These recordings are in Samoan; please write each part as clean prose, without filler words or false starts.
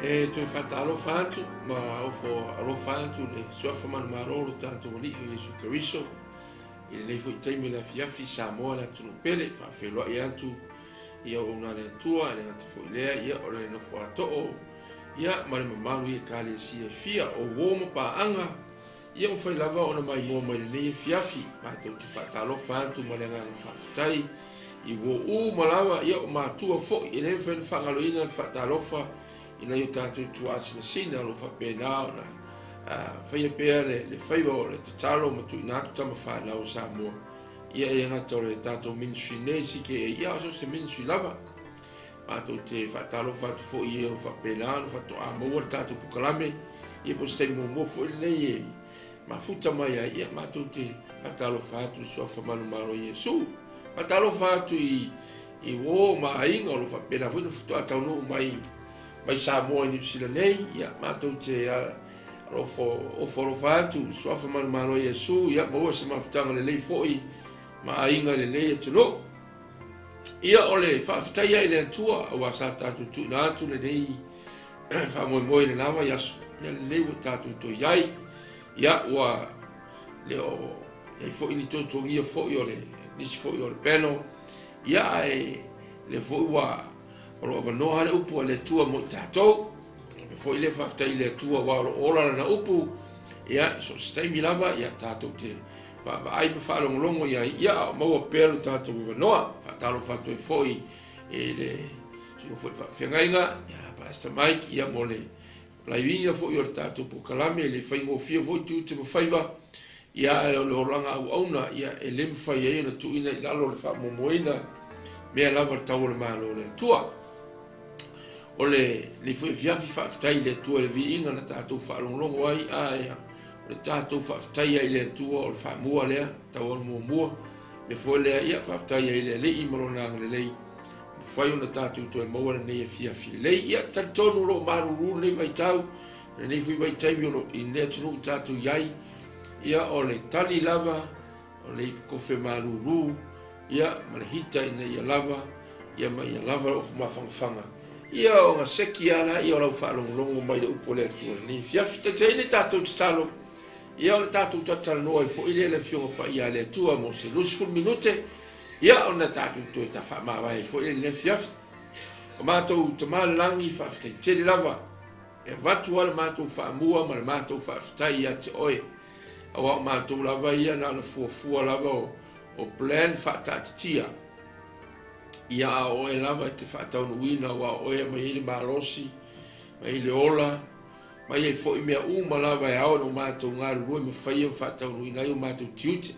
E toe faatalofa atu ma ofo alofa atu i le Suafa manumalo o lo tatou Alii o Iesu Keriso i lenei foi taimi o le afiafi. Samoa le atunuu pele, faafeiloai atu i auauna a le Atua, e le gata foi i lea, ia o le nofo a too ia ma le mamalu i Ekalesia e fia o uo ma paaga, ia mafai lava ona maimoa mai lenei afiafi. Matou te faatalofa atu ma le agaga faafetai i uo uma lava, ia o matua foi, e le mafai ona faagaloina le faatalofa i nai o tatou tuaasinasina o lo o faapena ona faia pea le faiva o le tatalo ma tuuina atu tama fanau o Samoa. Ia e gata o le tatou ministry nei CKA, ia o so o se ministry lava. Matou te faatalofa atu foi i e o faapena ona faatoa maua le tatou polokalame, ia po o se taimi muamua foi lenei e mafuta mai ai, ia matou te faatalofa atu i Suafa manumalo o Iesu. Faatalofa atu i uo ma aiga o lo o faapena foi ona faatoa taunuu mai Samoa i Niu Sila nei, ia matou te ofo alofa atu i Suafa manumalo o Iesu, ia maua se mafutaga lelei foi ma aiga i lenei atunuu. Ia o le faafetai ai i le Atua aua sa tatou tuuina atu lenei faamoemoe i le lava i aso mea lelei ua tatou toe i ai. Ia ua le o i ai foi ni tuatuagia foi o le nisi foi o le panel, ia ae le foi ua o lo o avanoa le upu a le Atua mo i tatou. E foi le faafetai i le Atua aua o lo o ola lana upu, ia so o se taimi lava, ia tatou te vaavaai ma faalogologo i ai, ia a o maua pea lo tatou avanoa. Faatalofa atu ai foi i le susuga foi i le faafeagaiga, ia Pastor Mike, ia mo le laiuiga foi o le tatou polokalame, e le faigofie foi tiute ma faiva, ia ae o le olaga auauna, ia e le mafai ai ona tuuina i lalo o le faamuamuaina mea lava le tau o le Malo o le Atua. O lenei foi afiafi, faafetai i le Atua i le viiga na tatou faalogologo ai, ae o le tatou faafetai ai i le Atua o le faamua lea, tau o le muamua, mea foi lea, ia faafetai ai i le Alii ma lona agalelei, mafai ona tatou toe maua lenei afiafi lelei. Ia talitonu o lo o malulu lenei vaitau, lenei foi vaitaimi o lo i lenei atunuu tatou i ai, ia o le tali lava o le ipukofe malulu, ia ma le hita ina ia lava, ia ma ia lava le ofu mafangafaga. Ia ona seki ala ia o lau faalogologo mai le upu o le Atua lenei afiafi. Taitai nei tatou tatalo, ia o le tatou talatalanoa ai foi lea le Afioga Paia a le Atua mo se 20 minute, ia ona tatou toe tafaamavae ai foi lenei afiafi. O matou Tama i le lagi, faafetai tele lava, e avatu lava le matou faamua ma le matou faafetai ia te oe, aua o matou lava ia na ona fuafua lava o plan faataatitia, ia a o oe lava e te faataunuuina, aua o oe e aumai ai le malosi, mai ai le ola, mai ai foi mea uma lava e ao ona matou galulue ma faia ma faataunuuina ai o matou tiute.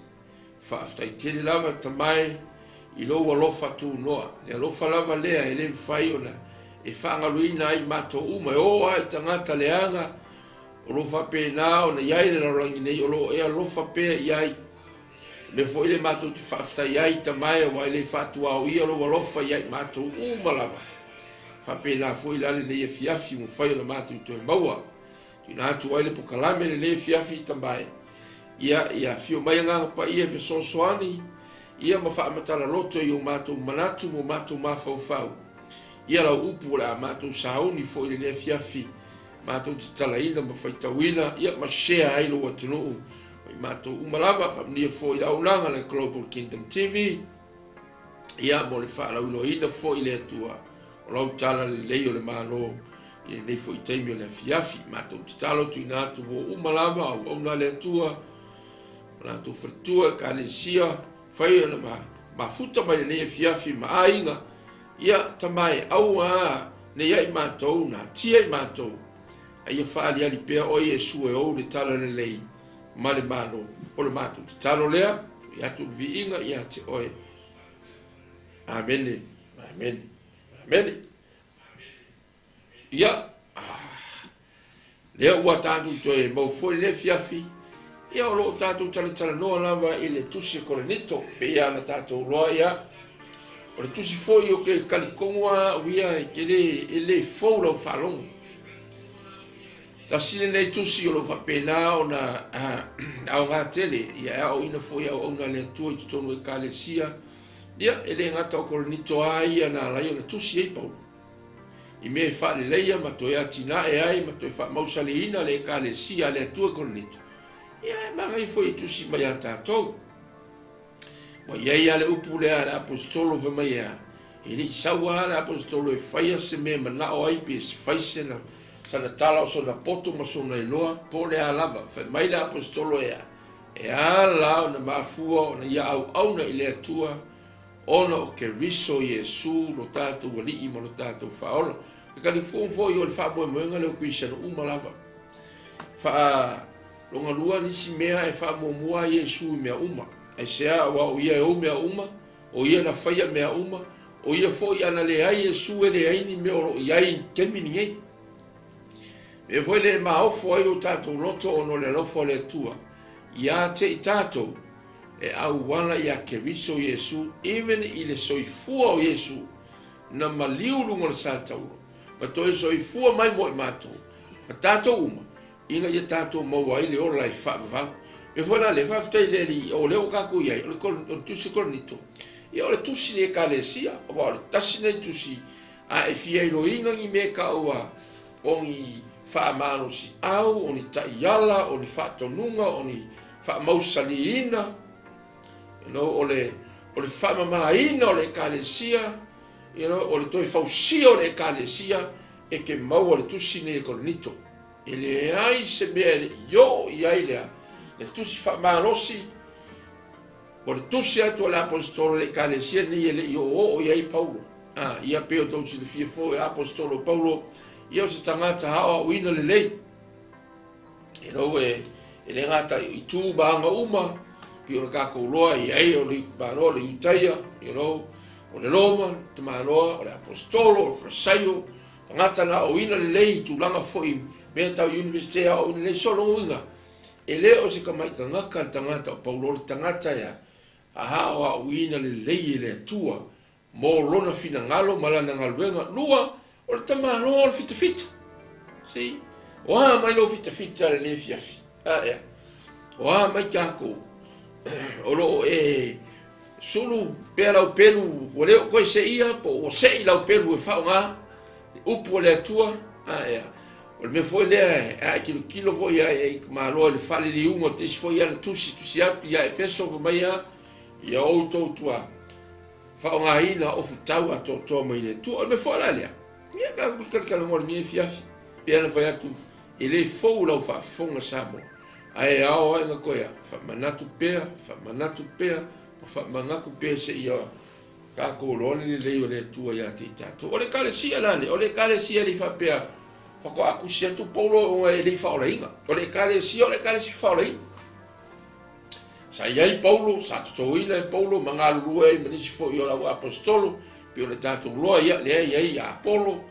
Faafetai tele lava Tamae i lou alofa tunoa, le alofa lava lea e le mafai ona e faagaluina ai matou uma, e o lava i tagata leaga o lo o faapena ona i ai le lalolagi nei, o lo o e alofa pea i ai. O mea foi le matou te faafetai ai Tamae, aua e le faatuaoia lou alofa ia i matou uma lava. Faapena foi la lenei afiafi ua mafai ona matou toe maua. Tuuina atu ai le polokalame lenei afiafi Tamae, ia ia afio mai Agaga Paia e fesoasoani, ia ma faamatala loto i o matou manatu ma o matou mafaufau. Ia lau upu o le a matou sauni foi lenei afiafi, matou te talaina ma faitauina, ia ma share ai lou atunuu ma i matou uma lava. Faamanuia foi i le auaunaga le Global Kingdom TV, ia mo le faalauiloaina foi le Atua o lau tala lelei o le Malo i lenei foi taimi o le afiafi. Matou tatalo tuuina atu ua uma lava auauna a le Atua ma latou faletua, Ekalesia, fai ona mafuta mai lenei afiafi ma aiga. Ia Tamae, aua nei ai matou natia i matou, a ia faaliali pea oe Iesu e ou le tala lelei ma le Malo. O le matou tatalo lea, foi atu le viiga ia te oe. Amene, amene, amene. Ia, lea ua tatou toe mau foi le afiafi, ia o lo o tatou talatalanoa lava i le tusi a Korinito, pei ona tatou iloa, ia, o le tusi foi o ke talitonu lava au ia e te le, e le fou lau faalogo. Tasi lenei tusi o lo o faapena ona aoga tele, ia e aoaoina foi auauna a le Atua i totonu o Ekalesia, ia e le gata o Korinito lava ia na ala ai ona tusi ai Paulo. i mea e faaleleia ma toe atinae ai ma toe faamausaliina le Ekalesia a le Atua i Korinito, ia e manaia foi e tusi mai ia tatou. Ua i ai lava le upu lea a le Aposetolo fai mai e a, e le i sau lava le Aposetolo e faia se mea e manao ai pe fai sena, sana tala o sona poto ma sona iloa, po o le a lava. Fai mai le Aposetolo e a, e ala ona mafua ona ia auauna i le Atua ona o Keriso Iesu lo tatou Alii ma lo tatou Faaola. E talifono foi o le faamoemoega lea o Kerisiano uma lava. Faa Lona lua nisi mea e faamuamua ai Iesu i mea uma. Aisea? Aua o Ia e ou mea uma, o Ia na faia mea uma, o Ia foi ana leai Iesu e leai ni mea o lo o i ai i le taimi lenei. Mea foi lea e maofo ai o tatou loto ona o le alofa o le Atua ia te i tatou e auala ia Keriso Iesu, even i le soifua o Iesu na maliu luga o le sa taua ma toe soifua mai mo i matou ma tatou uma ina ia tatou maua ai le ola e faavavau. Mea foi la lea, faafetai i le Alii, o lea ua tatou i ai, o le Tusi Korinito, ia o le tusi i le Ekalesia, aua o le tasi lenei tusi a e fia iloina ni mea e taua o ni faamalosiau, o ni taiala, o ni faatonuga, o ni faamausaliina, you know, o le, o le faamamaina o le Ekalesia, you know, o le toe fausia o le Ekalesia, e te maua le tusi nei e Korinito. E leai se mea e le i oo i ai lea, le tusi faamalosi, o le tusi atu a le Aposetolo i le Ekalesia lenei e le i oooo i ai Paulo. A, ia pei o tou silafia foi, o le Aposetolo Paulo, ia o se tagata aoaoina lelei. E lou e, e le gata i tu ma aga uma, pei ona tatou loa i ai o le tamaloa o le Iutaia, you know, o le Roma, le tamaloa o le Aposetolo, o le Farisaio, tagata na aoaoina lelei i tulaga foi mea tau Universite aoaoina lelei. So lona uiga, e le o se tamai tagata le tagata o Paulo, o le tagata e aoaoina lelei e le Atua mo lona finagalo ma lana galuega. Lua, o le tamaloa o le fitafita. See? O a mai lou fitafita lenei afiafi? A ea. O a mai takou o lo o e sulu pea lau pelu ua le o toe seia po ua sei lau pelu e faaaoga le upu a le Atua. A ea. O le mea foi lea e ae tilotilo foi ai i Malo i le faaliliuga o te isi foi ana tusi, tusi atu ia Efeso fai mai a ia outou tua faaaogaina ofutau atoatoa mai le Atua. O le mea foi la lea, ia tatou talatalanoa i lenei afiafi, pei ona fai atu, e le fou lau faafofoga Samoa, ae ao ai ona toe faamanatu pea, faamanatu pea, ma faamanatu pea seia tatou iloa le lelei o le Atua ia te i tatou. O le Ekalesia la lea, o le Ekalesia e le i faapea faatoa tusi atu Paulo ona e le i faaolaina. O le Ekalesia, o le Ekalesia faaolaina. Sa i ai Paulo, sa totoina e Paulo ma galulue ai ma nisi foi o lau aposetolo, pei ona tatou loa, ia, lea e i ai ia Apolo,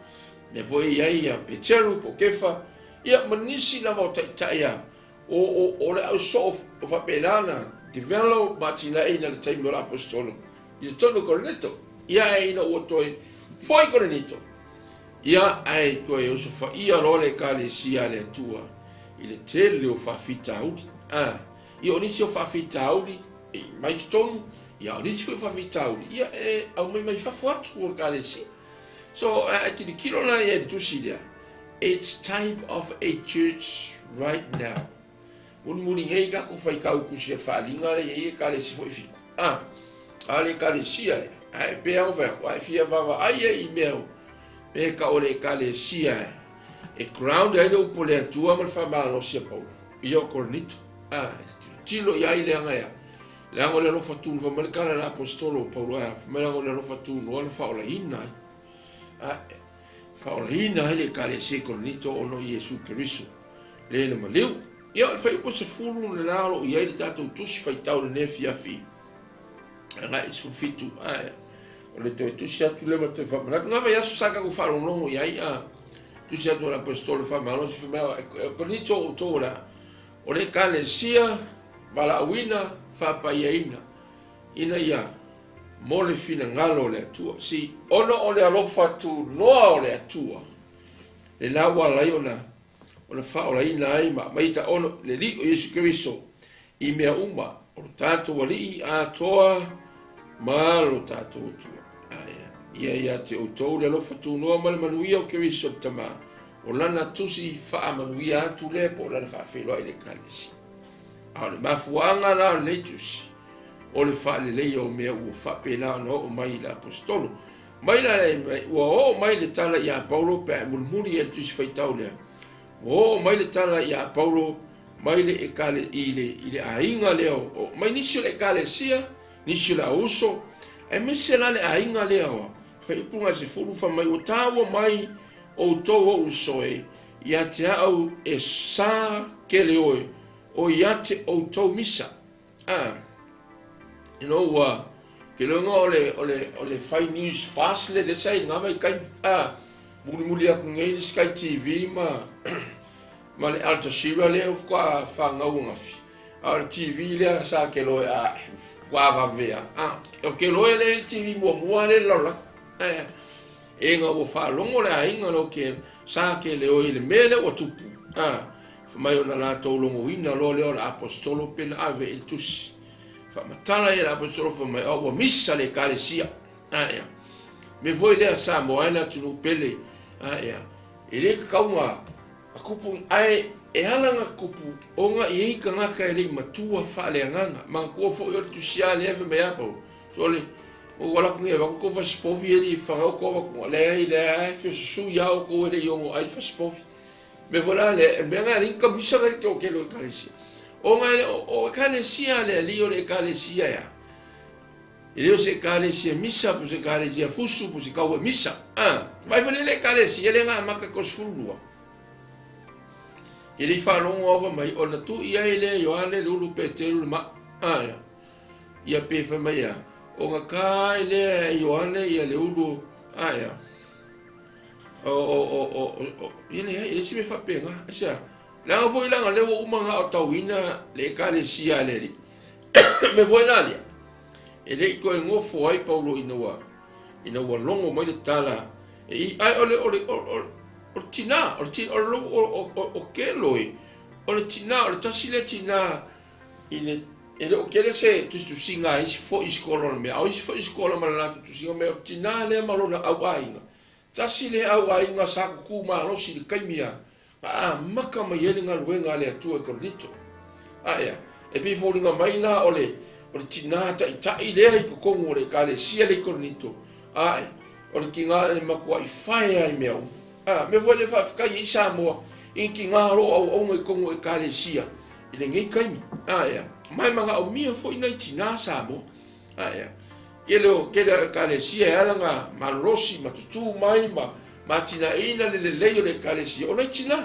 lea foi e i ai ia Peteru po o Kefa, ia ma nisi lava o taitai a, o, o, o le au soo o faapena na develop ma atinaeina i le taimi o le aposetolo i totonu o Korinito. Ia ae ina ua toe foi Korinito, ia ae toe osofaia loa le Ekalesia a le Atua i le tele o faafitauli. A, ia o nisi o faafitauli e mai totonu, ia o nisi foi o faafitauli, ia e aumai mai fafo atu o le Ekalesia. So, a e tilotilo la i ai i le tusi lea, it's type of a church right now. Mulimuli nei tatou faitau tusi a le faaaliga lea e i ai Ekalesia foi fitu. A, a le Ekalesia lea, ae pei lava ona fai atu, a e fia vaavaai ai i mea e tau o le Ekalesia e ground ai le upu a le Atua ma le faamalosi a Paulo, ia o Korinito. A, e tilotilo i ai leaga e a? Leaga o le alofa tunoa, fai mai le tala a le Aposetolo o Paulo, e a? Fai mai leaga o le alofa tunoa na faaolaina ai. A, faaolaina ai le Ekalesia i Korinito ona o Iesu Keriso, le na maliu. Ia, o le fuaiupu 10 lena o lo o i ai le tatou tusi faitau i lenei afiafi, agai i 17. Ae, o le toe tusi atu lea ma le toe faamanatu. Na vaiaso sa tatou faalogologo i ai, a tusi atu a le Aposetolo faamalosi, fai mai, e Korinito outou o le a? O le Ekalesia valaauina, faapaiaina, ina ia mo le finagalo o le Atua. See, ona o le alofa tunoa o le Atua, lena ua ala ai ona ona faaolaina ai ma aumai taono le Alii o Iesu Keriso i mea uma, o lo tatou Alii atoa ma lo tatou Atua. Aia. Ia ia te outou le alofa tunoa ma le manuia o Keriso le Tama, o lana tusi faamanuia atu lea po o lana faafeiloai i le Ekalesia. A o le mafuaaga la o lenei tusi, o le faaleleia o mea ua faapena ona oo mai i le Aposetolo. Mai la ua oo mai le tala ia Paulo pe a e mulimuli i le tusi faitau lea, ua oo mai le tala ia Paulo mai le ekale i le i le aiga lea o mai nisi o le ekalesia, nisi o le auso, aemaise la le aiga lea o Fuaiupu 10 fai mai ua taua mai outou o uso e ia te au e sa kele oe o ia te outou misa. Ah, you know, ua ke loga o le o le o le fai news fast le le sai nga vai kai ah mulimuli aku nei le Sky TV ma ma le Al Jazeera lea faatoa fanau ananafi. A o le TV lea sa keloe a ua vavea. A o keloe lea i le TV muamua lea i le lalolagi. E ega ua faalogo le aiga lo ke sa ke leo i le mea lea ua tupu. A fai mai ona latou logoina loa lea o le aposetolo pe na ave i le tusi. Faamatala ia le aposetolo fai mai, ua misa le ekalesia. A ea. Mea foi lea Samoa e le atunuu pele. A ea. E le tatau na kupu, ae e ala na kupu ona e i ai tagata e le i matua faaleagaga. Manatua foi o le tusi lava lea fai mai a Paulo, sole, ua alu atu nei e avatu tou fasipovi e le i fanau tou avatuga. Leai, lea e fia susui lava outou e le i ono ai le fasipovi. Mea foi la lea, o le mea lena e ala ai ona kamisa le tele o ekalesia. Ona e le o, o ekalesia a le Alii o le ekalesia e a? E le o se ekalesia misa, po o se ekalesia fusu, po o se kaua misa. A, vaai foi lea i le ekalesia lea na amata i le 32. E le i faalogo ava mai, ona tuu i ai lea Ioane le ulu Peteru le maa. A, ia. Ia pe fai mai a, ona ta ai lea e Ioane ia le ulu, a, ia. O, o, o, o, o, o, ia leai, e leai se mea faapena. Aisea? Leaga foi leaga lea ua uma ona aotauina le ekalesia a le Alii. Mea foi la lea, e le i toe nofo ai Paulo ina ua ina ua logo mai le tala e i ai o le o le o, o, o le tinā o le tinā o le o, o, o, o Keloi o le tinā o le tasi lea tinā i le e le o tele se tusitusiga a isi foi skola o le mea a o isi foi skola ma le latou tusiga mea o le tinā lea ma lona auaiga tasi lea auaiga sa tutū malosi i le taimi a Na amata mai ai le galuega a le Atua i Korinito. A ea, e pei foliga mai la o le, o le tinā taitai lea i totonu o le Ekalesia lea i Korinito, a e, o le tinā e matuai fae ai mea uma. A, mea foi lea faafetai ai Samoa i ni tinā o lo o auauna i totonu o Ekalesia i lenei taimi. A ea, ma e manaomia foi nai tinā Samoa. A ea, tele o, tele o Ekalesia e ala na malolosi ma tutū mai ma, ma atinaeina le lelei o le Ekalesia, o nai tinā.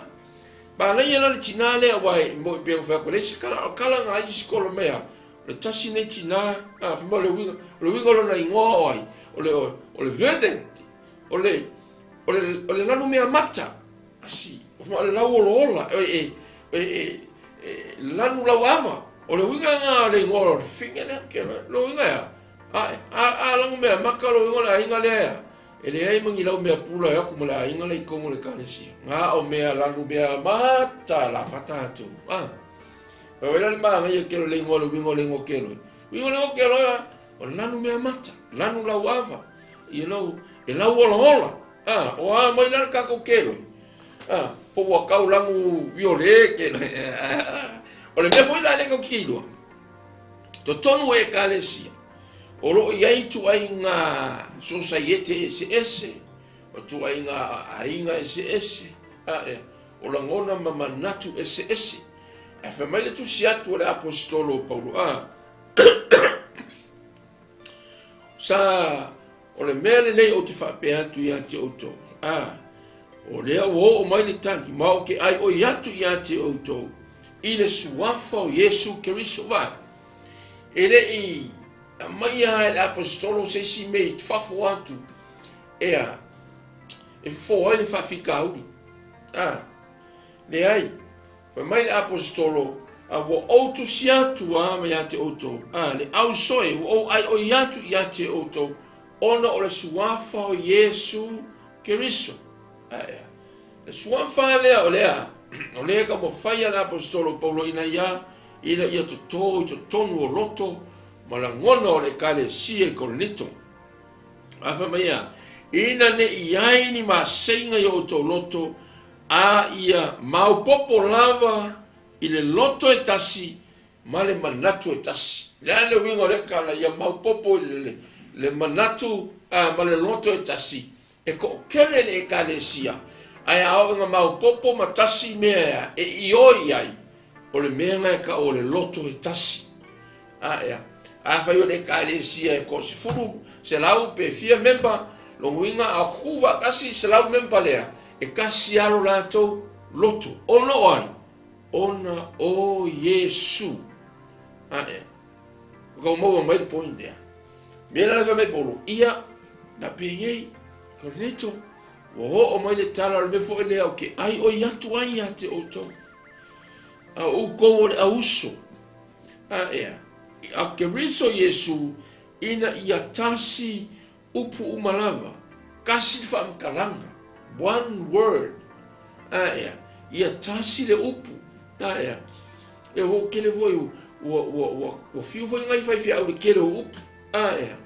Manaia la le tinā lea, aua e moni pei ona fai atu, e leai se kala, o kala na ai isi kolo mea, o le tasi nei tinā, a, fai mai o le uiga, o le uiga o lona igoa o ai, o le, o le verdant, o le, o le, o le lanu mea mata, Asi, o le lauolaola, e, e, e, e, e lanu lauava. O le uiga nga o le igoa o le fine lea, ke lo uiga ea. A, a, a langu mea maka lo uiga o le aiga lea ea. E leai ma ni lau mea pula e aku ma le aiga lea i tonu o le ekalesia. Nga o mea lanu mea mata la fata atu. A. Wai wai la le maangaia kelo le igoa le uiga o le igoa kelo. Uiga o le igoa kelo ea, o lanu mea mata, lanu lauava. You know, e lauolaola. A, o a mai la le tatou kelo? A, po ua kau lagu viole kelo. O le mea foi la lea tatou te iloa, totonu o ekalesia, o lo o i ai ituaiga sosaiete eseese, o ituaiga aiga eseese, a, ea, o lagona ma manatu eseese. Ae fai mai le tusi atu a le aposetolo o Paulo, a, Sa, o le mea lenei ou te faapea atu ia te outou, a, o lea ua oo mai le tali, ma ou te aioi atu ia te outou i le suafa o Iesu Keriso. Vaai, e le i aumaia e le aposetolo se isi mea i fafo atu, ea, e fofo ai le faafitauli. A, leai. Fai mai le Aposetolo, A ua ou tusi atu a ma ia te outou, a, le ausoe, ua ou aioi atu ia te outou, ona o le suafa o Iesu Keriso. A, ea. Le suafa lea o lea, o lea e taumafai a le Aposetolo Paulo ina ia, ina ia totō i totonu o loto ma lagona o le Ekalesia i Korinito. A fai mai ea, Ina ne i ai ni maseiga i o outou loto, a ia maopoopo lava i le loto e tasi ma le manatu e tasi. Le a le uiga o lea tala ia maopoopo i le manatu ma le loto e tasi, e to'atele le ekalesia, ae a oo ina maopoopo ma tasi mea e ioi ai, o le mea lena e ta'u o le loto e tasi. Ea, afai o le ekalesia e toasefulu selau pe fia memba, lona uiga a tutu faatasi 100 memba lea, e tasi lava lo latou loto. Ona o ai? Ona o Iesu. Ea, ua tau maua mai le point lea. Mea la le fai mai Paulo, ia, faapenei, Korinito, ua oo mai le tala o le mea foi lea ou te aioi atu ai ia te outou. A o outou o le auuso. Ea, a Keriso Iesu ina ia tasi upu uma lava, tasi le faamatalaga, one word. Ea, ia tasi le upu. Ea, e hoʻokele foi ua fiu foi nai faifeau i le tele o upu. Ea,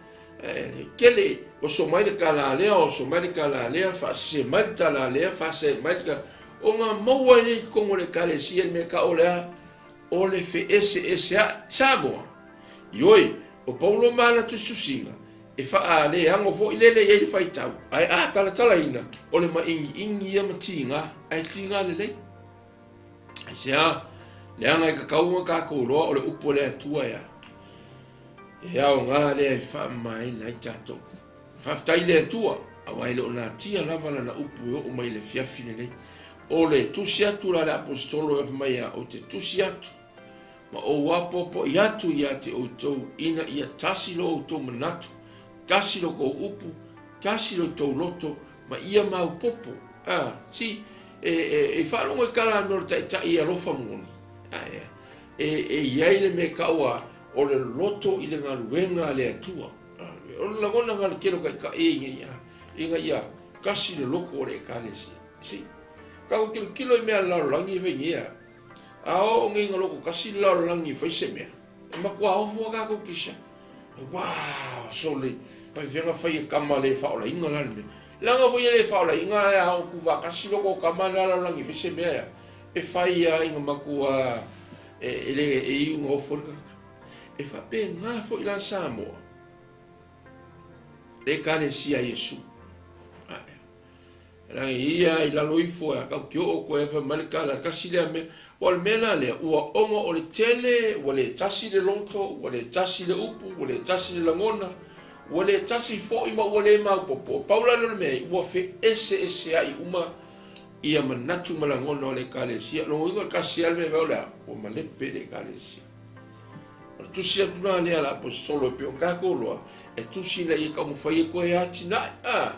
le tele, oso mai le tala lea, oso mai le tala lea, faasese mai le tala lea, faasese mai le tala. O ngā maua i nei totonu o le ekalesia le mea ta'u o le a, o le feeseesea'i. Samoa, Ioe, o Paulo ma ana tusitusiga, e faaleago foi lele i ai le faitau, ae a talatalaina, o le maʻigiʻigi ia ma tigā, ae tigā lelei. Aisea? Leaga e tatau ona tatou iloa o le upu a le Atua e a? E aoga lea e faamamaina ai tatou. Faafetai i le Atua, aua e le o natia lava lana upu e oo mai i le afiafi lenei. O le tusi atu la a le Aposetolo e fai mai ia, ou te tusi atu ma ou apoapoai atu ia te outou ina ia tasi lo outou manatu, tasi lo tou upu, tasi lo tou loto, ma ia maopoopo. A, si, e faalogo i tala a mea o le taitai e alofa moni. A, e i ai le mea tau a o le loto i le galuega a le Atua. O le lagona lena o le tele o taitai ina ia tasi le loto o le ekalesia. Si, tatou tilotilo i mea a le lalolagi e fai nei a. A oo nei ina loto tasi le lalolagi e fai se mea, e matua ofo lava tatou kisa. Wow, sole, faifeaga fai e tama le faaolaina la le mea. Leaga foi e le faaolaina ae a oo tuufaatasi loto o tama le lalolagi e fai se mea ea, e fai lava ina matua e le e iu ina ofo le tagata. E faapena foi la Samoa, le ekalesia a Iesu. Leaga ia i lalo ifo e kau ke oo koe fai mai le tala tasi lea mea. Ua o le mea la lea, ua ona o le tele, ua le tasi le loto, ua le tasi le upu, ua le tasi le lagona, ua le tasi foi ma ua le maopoopo. Pau la lea o le mea, ua feeseeseai uma ia manatu ma lagona o le ekalesia. Lona uiga o le tasi lava le mea o le a? Ua malepe le ekalesia. O le tusi atu la lea a le Aposetolo e pei ona tatou iloa, e tusi ina ia taumafai e toe atinae, a,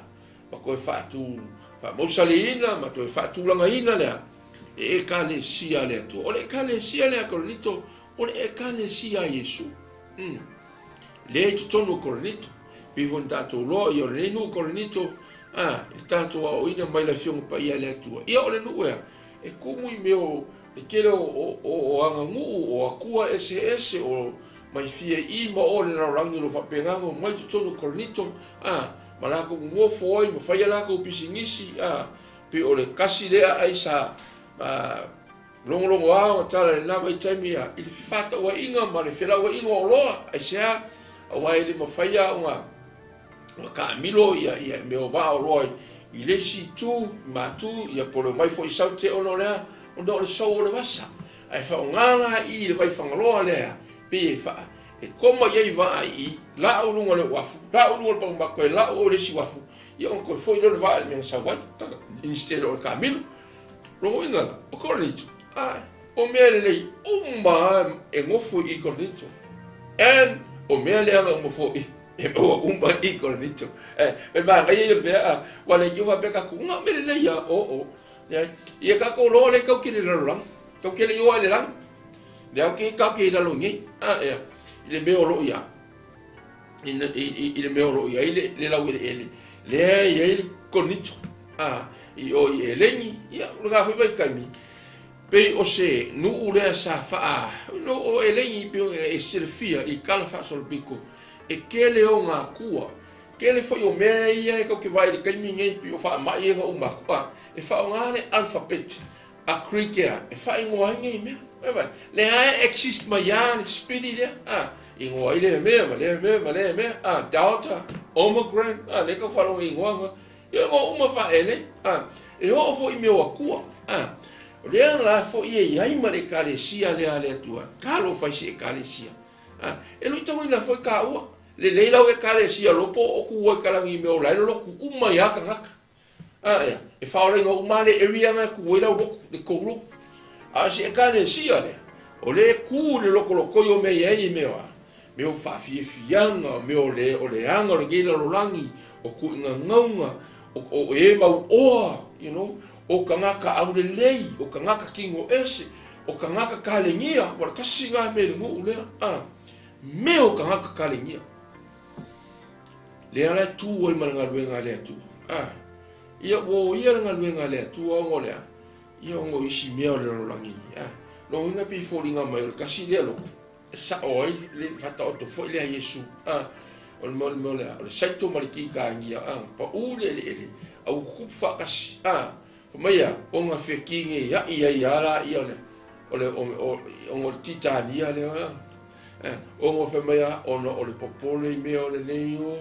ma toe faatu, faamausaliina ma toe faatulagaina lea e ekalesia a le Atua. O le ekalesia lea a Korinito, o le ekalesia a Iesu. Lea i totonu o Korinito. Pei foi ona tatou iloa, ia o lenei nuu o Korinito, a, i le tatou aoaoina mai le Afioga Paia a le Atua. Ia o le nuu ea, e tumu i mea o le tele o aganuu, o atua eseese, o mai fia i ma o le lalolagi o lo o faapena ona omai i totonu o Korinito, a, ma latou nonofo ai ma fai a latou pisinisi, a, pei o le tasi lea ai sa logologoa ona tala i lena vaitaimi i le fefatauaiga ma le felauaiga o oloa. Aisea? Aua e le mafai lava ona taamilo ia mea o vaa oloa i le isi itu i Matu, ia po o le omai foi i Saute ona o le a? Ona o le sou o le vasa. Ae faaaoga la i le Vaifagaloa lea pei e faa e koma i ai vaa i lau luga o le uafu, lau luga o le paumako e lau o le isi uafu, ia ona toe foi lea o le vaa i le mea na sau ai, instead o le taamilo. Lona uiga la, o Korinito, ae, o mea lelei uma e nofo i Korinito. And o mea leaga uma foi e maua uma i Korinito. E manaia ia mea, ua le tio faapea tatou, na o mea lelei lava, oo. Leai, ia tatou loa lea tau kele i le lalolagi, tau kele i o i le lagi. Lea ke ka ke i lalo i nei, a, ea, i le mea o lo o ia, i le mea o lo o i ai le laueleele, lea e i ai le Korinito, a, i o i Eleni, ia, o lena foi vaitaimi, pei o se nuu lea sa faa, no, o Eleni pei e silafia i tala faasolopito, e tele ona atua. Tele foi o mea ia e tou te vaai i le taimi nei pei o faamai ia na uma atu, a, e faaaoga le alphabet a Greek ea e faaigoa ai nei mea. Vaai vaai, lea e exist mai lava le sipili lea, a, igoa ai lea mea ma lea mea ma lea mea, a, Delta, Omicron, a, lea e tau faalogo i igoa na. Ia igoa uma faaelei, a, e oo foi i mea o atua, a, o lea la foi e i ai ma le Ekalesia lea a le Atua, talofa i si Ekalesia, a, e luitauina foi taua. Lelei lau Ekalesia lopo o ku ai kalagi i mea o la e lolotu uma ai a tagata. A ea, e faaolaina uma a le area na e tu ai lau lotu, le tou lotu. A o si Ekalesia lea, o lea e tu i le lokolokoi o mea i ai i mea o a? Mea o faafiafiaga, o mea o le o le aga o lenei lalolagi, o tuuigagauga, o o e mauoa, you know, o tagata aulelei, o tagata kino ese, o tagata kalegia, ua le tasi na mea i le nuu lea, a. Mea o tagata kalegia. Lea la e tu ai ma le galuega a le Atua. A, ia ua o ia le galuega a le Atua ona o le a? Ia ona o isi mea o le lalolagi nei. A, lona uiga pei e foliga mai o le tasi lea loto e sao ai le faataoto foi lea a Iesu. A, o le mea o le mea o le a? O le saito ma le kikagia, a, pau le eleele, a ua tutupu faatasi. A, fai mai a, ona fekineiai ai lava laia o le, o le, ona o le titania lea, a. Ona fai mai a, ona o le popole i mea o lenei o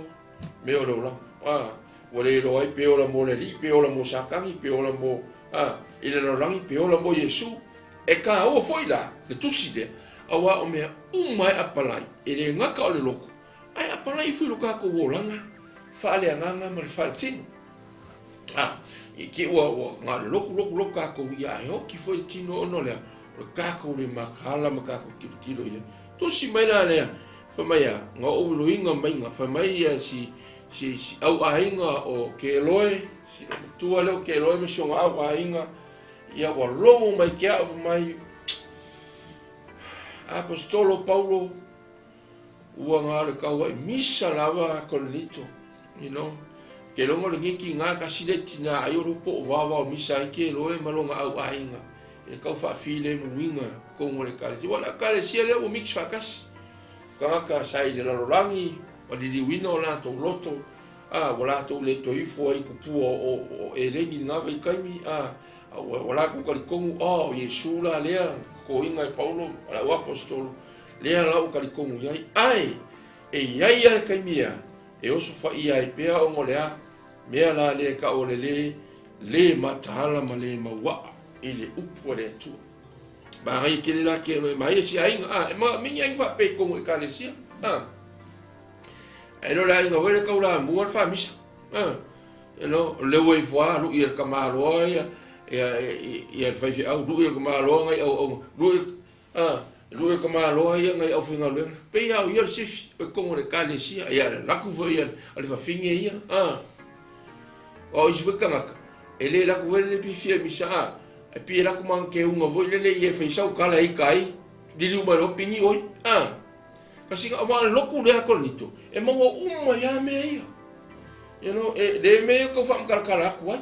mea o le olaga. A, ua le iloa ai pe ola mo le Alii, pe ola mo Satani, pe ola mo, a, i le lalolagi, pe ola mo Iesu. E kāua foi la le tusi lea, auā o mea uma e apalai, e le gata o le loto, ae apalai foi lo kākou olaga faaleagaga ma le faaletino. A, i te ua, ua na o le lotu, lotu, lotu kākou, ia ae oki foi le tino ona o le a? O le kākou le makaala ma kākou tilotilo i ai. Tusi mai la lea, fai mai a, na ou iloiga maiga, fai mai ia si, si, si au aiga o Keloe, si matua lea o Keloe ma si ona au aiga, ia ua logo mai ke au, fai mai, Apostolo Paulo, Ua na o le kauaʻi misa lava a Korinito, you know. Ke logo le giki nga kasi le tina ai o lo po o vava o misa ai ke loe ma longa au aiga. E kau whaafile muinga kongo le kalesia. Wa le kalesia lea ua mix whaakasi. Kangaka sa i le lalolangi, wa liliuina o latou loto, a, ua latou le toe ifo ai kupua o, o eleni i ngā vaitaimi, a, ua, ua latou talitonu, a, o Iesu la lea, koinga e Paulo, a le au apostolo, Lea la ua talitonu i ai, ae e i ai lava le taimi ea e oso faia ai pea ona o le a mea la lea e tau o le lē, lē mataala ma lē mauaa i le upu a le Atua. Manaia tele la ke e maia si aiga, a, e ma mingi aiga faapea i totonu o Ekalesia, a. Ae le o le aiga foi lea taulamua le faamisa, a. You know, o lea ua ifo lava lui e le tamaloa ia, ia, ia le faifeau, lui e le tamaloa nai auauna, lui, A, lue ka maloa ia ngai aufaigaluega, pei a o ia le sifi o i totonu o le Ekalesia, ia le alu atu foi a le fafine ia, a. Aua o isi foi tagata, e le alu atu foi lele pifia i misa, a, ae pei e alu atu ma ana keuga foi lele ia e fai sau tala e ita ai, liliu mai loa pigi oe, a. Kasi aua o le lotu lea a Korinito, e maua uma ai lava mea ia. You know, e le mea ia tau faamatalatala atu ai.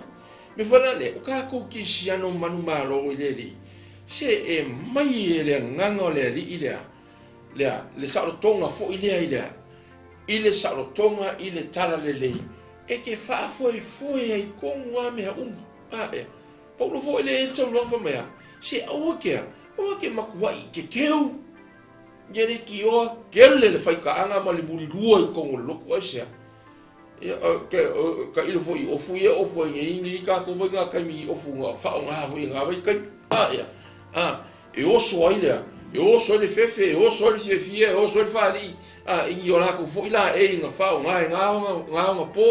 Me foi la lea, o tatou kerisiano manumalo i le Alii, se e mai e le Agaga o le Alii lea, lea, le saolotoga foi lea i le, i le saolotoga i le talalelei, e te faafoefoe ai tonu lava mea uma. A, ea. Paulo foi lea i le saunoaga fai mai a, se aua ke a, aua ke matuai i ke keu. Ia le tioa kele le faikaaga ma le mulilua i totonu o le lotu, aisea? Ia, tailo foi i ofu ia e ofu ai nei nei tatou foi ngā taimi i ofu ngā whaonga foi ngā vaitaimi. A, ia, a, e oso ai lea, e oso ai le fefe, e oso ai le fiafia, e oso ai le whaalii, a, ingi o lākou foi la e i ngā whaonga e ngā onga, ngā onga pō,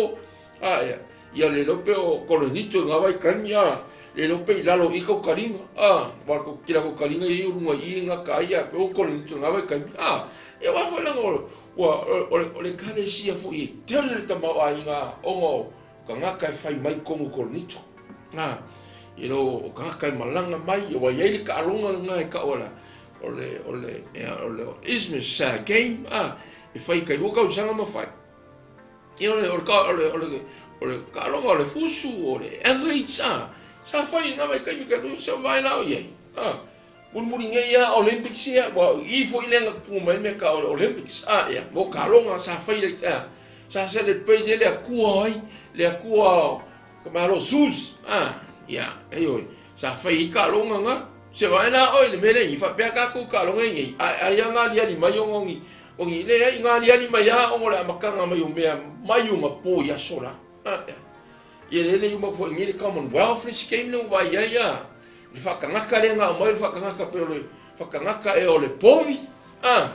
a, ia, ia le lope o Korinito i ngā vaitaimi, a, le lope i lalo i kau kalinga, a, wa ko kila kau kalinga i urunga i ngā ka ia, pe o Korinito i ngā vaitaimi, a, ia wā foi langa o, Ua, o le, o le Ekalesia foi e tele le tamaoaiga ona o tagata e fai mai tonu Korinito. Na, you know, o tagata e malaga mai, ua i ai le taaloga lena e tau o le, o le, o le, ea, o le Isthmus Game, a, e fai tai lua tausaga ma fai. Ia, o le, o le, o le, o le, o le taaloga o le fusu, o le athletes, a, sa fai i ngā vaitaimi ka lua, sa vae la o i ai, a. Mulimuli nei a Olympics ia, ua i foi lea na tupu mai mea ka o le Olympics, a ia, mo kaloga sa fai le, a, Sa celebrate ai le Atua o ai? Le Atua o ka Malo Zeus, a, ia, ioe, sa fai ai taaloga na. Se vaai la oe i le mea lea i faapea tatou taaloga nei, ae ai lava na aliali mai ona o ni, o ni, leai, na aliali mai lava ona o le amataga mai o mea mai ona po i aso la. A, ia, ia lea le uma foi nei le Commonwealth le isi taimi lea ua vaai ai, a, le faatagata lea na aumai o le faatagata pei o le faatagata ea o le povi, a,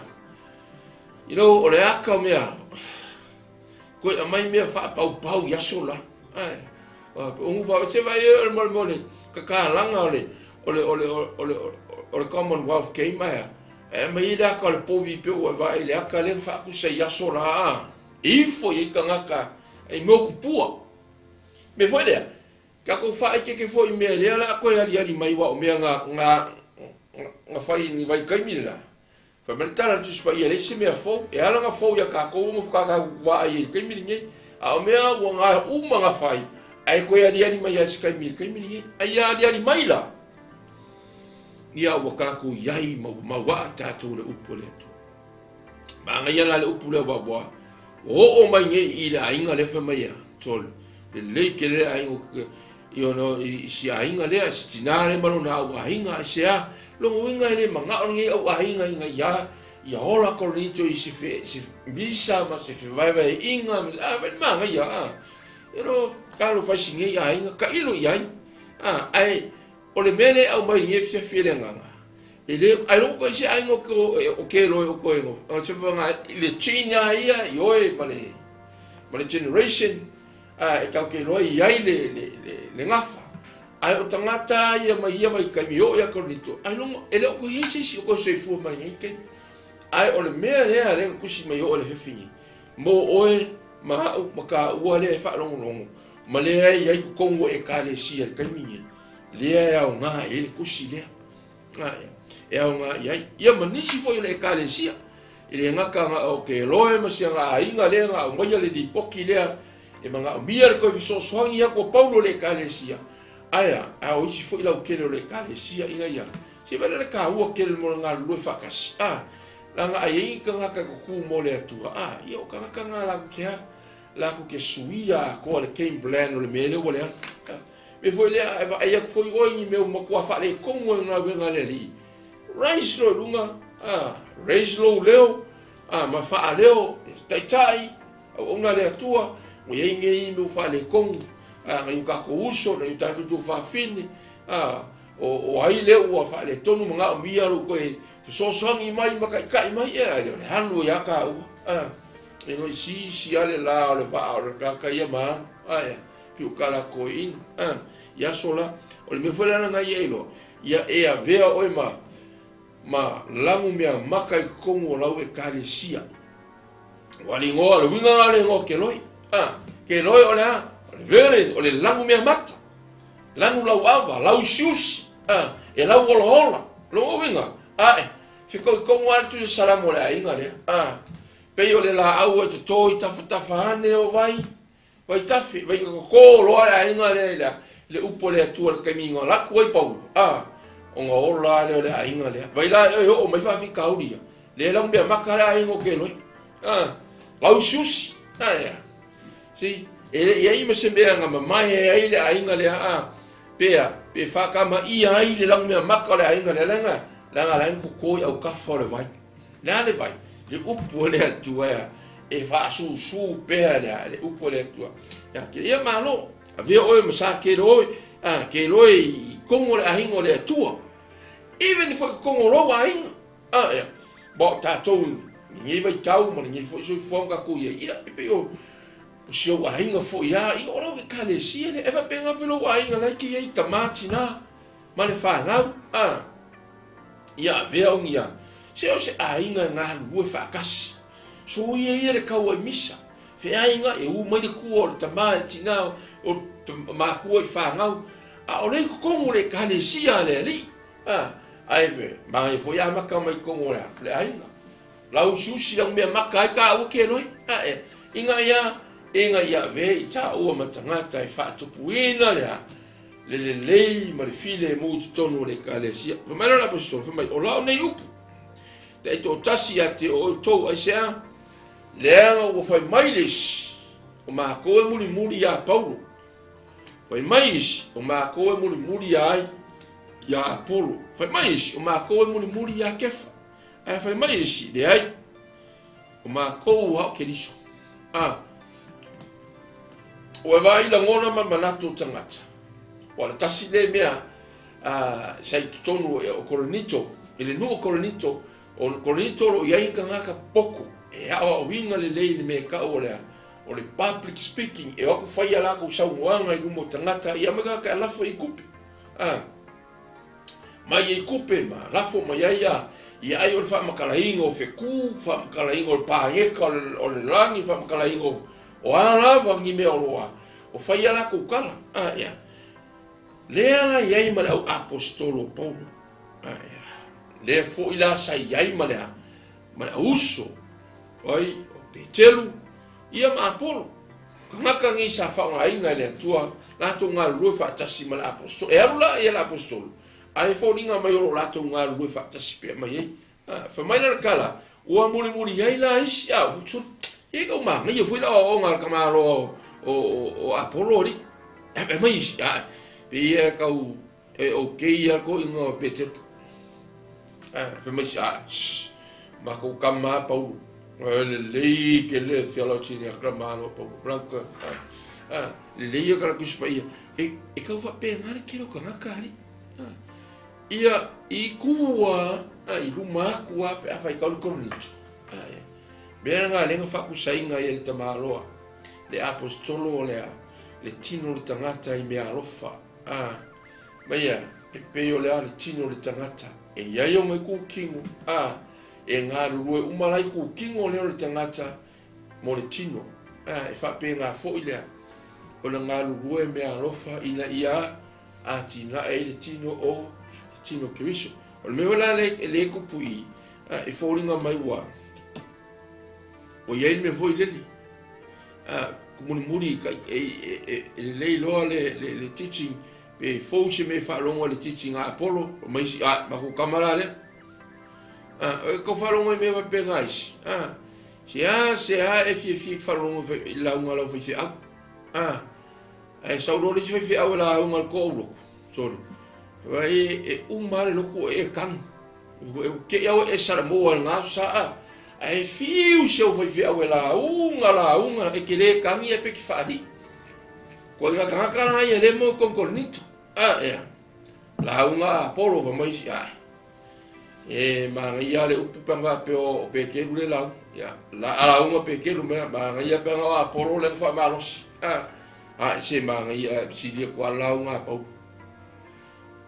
you know, o le aka o mea, Toe aumai mea faapaupau i aso la. Ae, o nufa, se vai e o le mole mole, kakalaga o le, o le, o le, o le, o le Commonwealth Game ae, ae aumai ai le aka o le povi pei ua e vaai i le aka lea na faatusa i aso la, a, e ifo i ai tagata i mea o tupua. Mea foi lea, tatou faaeteete foi i mea lea o le a toe aliali mai aua o mea na, na, na fai i ni vaitaimi le la. Fai mai le tala a le Tusi Paia, e leai se mea fou, e ala ona fou iā tatou ona faatoa tatou vaai ai i le taimi lenei. A o mea ua na uma ona fai, ae toe aliali mai lava i se taimi i le taimi lenei. A ia aliali mai la, ia ua tatou i ai ma ua mauaa tatou i le upu a le Atua. Manaia la le upu lea ua ua oo mai nei i le aiga lea fai mai a tole lelei tele le aiga i ona i si aiga lea si tina lea ma lona au aiga aisea lona uiga e le manao lenei au aiga ina ia ia ola Korinito i se fe, se misa ma se fevaevaeaiga ma se a fai le manaia a you know talofa i si nei aiga tailo i ai a ae o le mea lea e aumai i lenei afiafi e le agaga e le ai logo koe se aiga o ke o ke loe o koe o se whanga i le chain a ia i oe ma le ma le generation a e tau ke loa i ai le le le, le gafa ae o tagata ia mai ia vaitaimi e oo ia Korinito ai logo e le o koe i ai se isi o koe soifua mai nei taimi ae o le mea lea lea na tusi mai oo le fefi nei mo oe ma a'u ma tāua lea e faalogologo ma lea e i ai totonu o Ekalesia i le taimi nei lea e aoga i ai le tusi lea e aoga i ai. Ia ma nisi foi o le Ekalesia, e le gata na o ke loe ma si ana aiga lea na aumaia le lipoti lea e manaomia le toe fesoasoani atu o Paulo i le Ekalesia, ae a, a o isi foi lautele o le Ekalesia ina ia se vaai la le taua tele mo le galulue faatasi, a, leaga a i ai ni tagata e tutū mo le Atua, a, ia o tagata na latou te a, latou te suia atoa le game plan o le mea lea ua leaga. A. Mea foi lea, a e vaai atu foi oe i ni mea ua matua faaletonu ai galuega a le Alii, raise loa i luga, a, raise lou leo, a, ma faaleo le taitai, auauna a le Atua, ua i ai nei mea ua faaletonu, a, nai o tatou uso, nai o tatou tuafafine, a, o, o ai lea ua faaletonu manaomia lou toe fesoasoani mai ma taitai mai, ia, e le o le alu ai lava taua, a, e no i sisi lava le la o le vaa o le tagata ia ma alu, a, ia. Piukala Koeina, a, i aso la, o le mea foi la lena ia iloa, ia e avea oe ma, ma lagu mea maka i totonu o lau Ekalesia. Ua le igoa, le uiga lena o le igoa Keloi. A, Keloi o le a? O le virgin, o le lagu mea mata. Lanu lauava, lausiusi, a, e lau olaola. Lona uiga, a e, fetoitonu lava le Tusi Salamo o le aiga lea. A, pei o le laau e toto i tafatafa ane o vai, Vaitafe, vaikakoko loa le aiga lea i le, le upu a le Atua i le taimi na laku ai Paulo, a, ona ola lea o le aiga lea. Vai la e oo mai faafitauli ia, lea lau mea maka le aiga o Keloi. A, lausiusi, a, ea. See, e le i ai ma se mea na mamae ai le aiga lea, a, pea, pe whakama ia ai le lau mea maka o le aiga lea, leaga, leaga la koko i autafa o le vai. Le a le vai? Le upu a le Atua ea, e faasusū pea le, le upu a le Atua. Ia, ke ia malo, avea oe ma sa ke loi, a, ke loi i totonu o le aiga o le Atua. Even foi i totonu o lou aiga. A, ia, ma o tatou i lenei vaitau ma lenei foi soifuaga tatou i ai, ia, e pei o, o si ou aiga foi lava, ia, o lau Ekalesia lea, e faapena foi lou aiga la e te i ai, tama, tina, ma le fanau, a. Ia avea o ni a, se o se aiga e galulue faatasi. Soia ia le taua i misa. Feaiga e u mai le tua o le tama i le tina o makua i fanau, a o le i totonu o le Ekalesia a le Alii. A, ae fe, manaia foi amata mai totonu o le aiga. Lausiusi lau mea maka ai taua ke loe. A e, ina ia, ina ia avea i taua ma tagata e faatupuina le a, le lelei ma le filemu i totonu o le Ekalesia. Fai mai la le Aposetolo, fai mai, o lau nei upu, taitoatasi ia te outou, aisea? Leaga ua fai mai le isi, O makou e mulimuli iā Paulo. Fai mai isi, O makou e mulimuli iā ai? Iā Apolo. Fai mai isi, O makou e mulimuli iā Kefa. Ae fai mai isi, Leai, o makou ua o Keriso. A, ua vaai lagona ma manatu o tagata. Ua le tasi lea mea a, sa i totonu o Korinito, i le nuu o Korinito, o Korinito o lo o i ai tagata popo e aoaoina lelei i le mea e tau o le a, o le public speaking, e o atu fai a latou saunoaga i luma o tagata, ia aumai tagata e lafo i kupe. A, mai ai kupe ma lafo mai ai a, ia ai o le faamatalaina o fetu, faamatalaina o le paneta o le lagi, faamatalaina o, o a lava ni mea o lo o a, o fai a latou tala. A, ia. Lea la i ai ma le au aposetolo o Paulo. A, ia. Lea foi la sa i ai ma le a, ma le auuso, ai, o Petelu, ia ma Apolo. Tagata nei sa faaaogaina e le Atua latou galulue faatasi ma le aposetolo. E alu la ia le aposetolo, ae foliga mai o lo o latou galulue faatasi pea mai ai. A, fai mai la le tala, ua mulimuli ai la isi, a, e kau manaia foi le aoaoga a le tamaloa o, o, o, o Apolo alii. E fai mai isi, a, pei ia kau e okay a ko ingoa o Petelu. A, fai mai isi, a, shh, makou kama a Paulo. E lelei ke le theology ni akla malo Paulo. Blanca, a, a, lelei ia kala Tusi Paia. E, e kau faapena le tele o tagata alii. A, ia i ku a, a i luma atu a pe afai kau le Korinito. A, ia. Mea lena lea na faakusaina ai e le tamaloa, le aposetolo o le a, le tino o le tagata i mea alofa. A, ma ia, e pei o le a le tino o le tagata, e i ai ona iku kino, a, e galulue uma la iku kino lea o le tagata mo le tino. A, e faapena foi lea, o le galulue mea alofa ina ia atinae ai le tino o le tino Keriso. O le mea foi la lea e tupu i i, a, e foliga mai ua ua i ai le mea foi lele, a, mulimuli e, e, e, e lelei loa le, le, le teaching, pe fou se mea e faalogo i le teaching a Apolo, ma isi, a, matou kama la lea. A, e kau faalogo i mea faapena isi, a, se a, se a e fiafia i faalogo i lauga a lau faifeau. A, ae sau loa le isi faifeau e lauga i le toa ou lotu, sorry. Vai e uma lava le lotu e e tanu. E te i au e salamoa i lena aso sa a. Ae fiu si au faifeau e lauga lauga e te le tagi ae pe te faalii. Koe nga tagata la ia le mo konkonito. A ea. Lauga a Apolo fa mai isi ae. E manaia le upu pe ana faapea o Petelu le lauga. Ia, la a lauga Petelu mea, manaia pe ana o Apolo le na faamalosi. A, a se manaia sili atu a lauga a Paulo.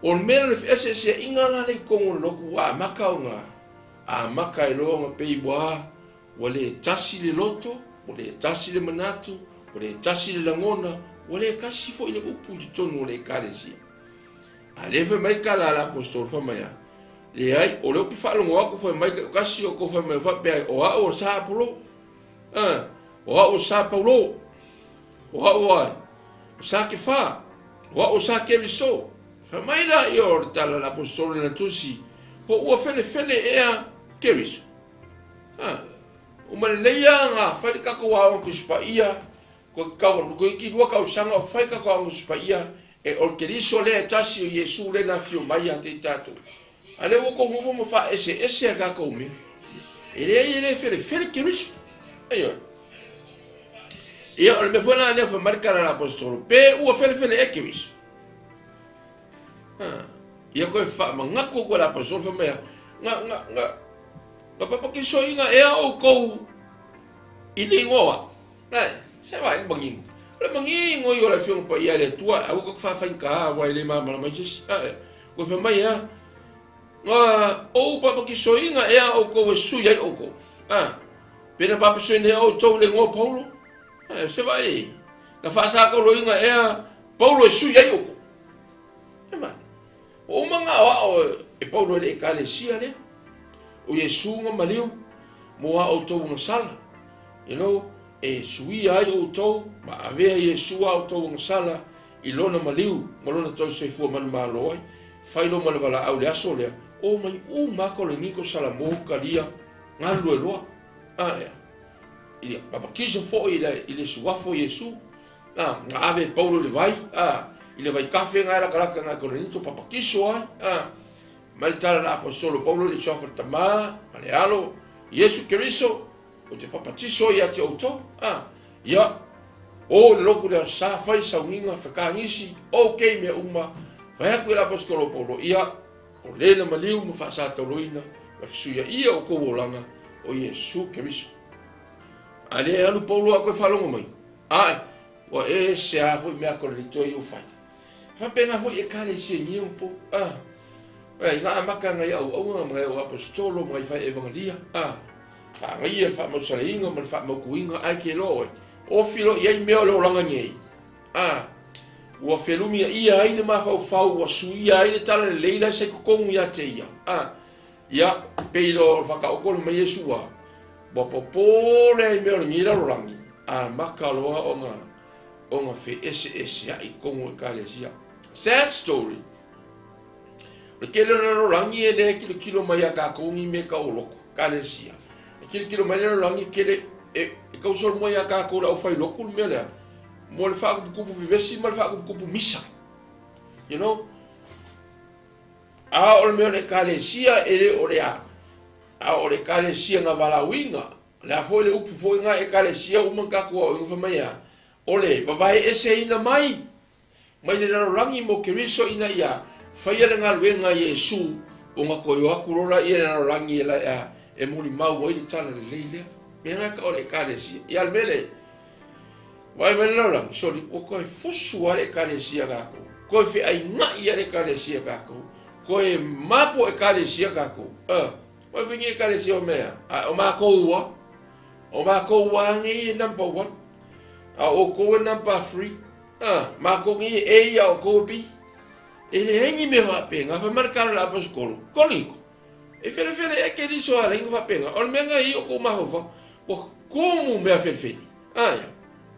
O le mea le feeseeseaiga la lea i totonu o le lotu ua amata ona amata ai loa ona pei ua ua le tasi le loto, ua le tasi le manatu, ua le tasi le lagona, ua le tasi foi le upu i totonu o le Ekalesia. A lea fai mai le tala a le aposetolo fai mai a, leai, o lea ou te faalogo atu fai mai kasi o kou fai mai faapea ai, o au o sa Apolo, o au o sa Paulo, o au ai, o sa Kefa, o au o sa Keriso. Fai mai la ia o le tala a le aposetolo i lana tusi, po ua felefele ea Keriso. Ha, uma lelei lava na fai le tatou aoga Tusi Paia, koe kau, koe ki lua tausaga o fai tatou aoga Tusi Paia, e o le Keriso lea e tasi o Iesu lea na afio mai ia te i tatou. A lea ua tou nofo ma faaeseese a tatou mea. E leai e le felefele Keriso. Aioe. Ia, o le mea foi la lea fai mai le tala a le aposetolo, pe ua felefele ea Keriso. Ha. Ia koe faamanatu atu e le aposetolo fai mai a, nga, nga, nga, nga papakisoiga ea outou i le igoa o au. Ae, se vaai le manino. O le manino ia o le Afioga Paia a le Atua, aua tou te faafaigata aua e le malamalama ai se isi. Ae, koe fai mai a, nga ou papakisoiga ea outou e sui ai outou. A, pe na papakisoina ea outou i le igoa o Paulo? Ae, se vaai, na faasakoloina ea Paulo e sui ai outou. E mai, ua uma ona aoao e Paulo e le Ekalesia lea, o Iesu na maliu mo a outou agasala, you know, e suia ai outou ma avea Iesu a outou agasala i lona maliu ma lona tau soifua manumalo ai, fai loa ma le valaau i le aso lea, o mai uma lava Koleniko, Salamo, Kalia, galulue loa. A, ea. I le papatiso foi i le suafa o Iesu. Na ave e Paulo i le vai, i le vaitafe na e latalata na i Korinito papatiso ai. Mai le tala na aposetolo Paulo i le suafa o le Tamā ma le Alo, Iesu Keriso, ou te papatiso ai ia te outou. Ia, o i le lotu i le aso Sa, fai sauniga, fekagisi, ok mea uma. Fai atu i le aposetolo Paulo, ia, o le na maliu ma faasataoloina ma fesuiaia o kou olaga o Iesu Keriso. A le alu Paulo a koe faalogo mai, ae, ua ese a foi mea Korinito ia ua fai. E faapena foi Ekalesia i nei ona po, a, i nga amata ngai auauna ma ngai au aposetolo ma ngai fai evangelia, a, faagaia le faamausalaina ma le faamautuina, ae ke loa oe, ofi loa i ai mea o le olaga nei, a, ua felumiaia ai le mafaufau, ua suia ai le tala lelei la sa i totonu ia te ia, a, ia, pei loa o le faataoto le mai Iesu a, ua popole ai mea o lenei lalolagi, amata loa ona feeseeseai i totonu o Ekalesia. Sad story. O le tele o le lalolagi e le kilokilo mai ia tatou ni mea tau o lotu, Ekalesia. E kilokilo mai le lalolagi tele, e tausolomua ia tatou le aufai lotu le mea lea, mo le faakupukupu vevesi ma le faakupukupu misa. You know? A o le mea o le Ekalesia e le o le a, a o le Ekalesia na valaauina, o le a foi le upu foi na Ekalesia uma na tatou aoaoina fai mai a, o le vavae eseina mai, mai le lalolagi mo Keriso ina ia faia le galuega a Iesu, ona toe o atu loa laia i le lalolagi e lae e molimau ai le tala lelei lea. Mea na tau o le Ekalesia. Ia le mea lea, vaai mai le lalolagi, soli, ua toe fusu lava le Ekalesia a tatou, toe feainai lava le Ekalesia a tatou, toe mapo Ekalesia a tatou. Ua fai nei Ekalesia o mea, a o matou ua, o matou ua nei e number one, a o outou e number three. Matou nei e A, a o outou e B. E leai ni mea faapena, fai mai le tala a le aposetolo, Korinito, e felefele ea Keriso a leai ni faapena, o le mea na i ai o tou mafaufau, ua tumu mea felefele. Aia,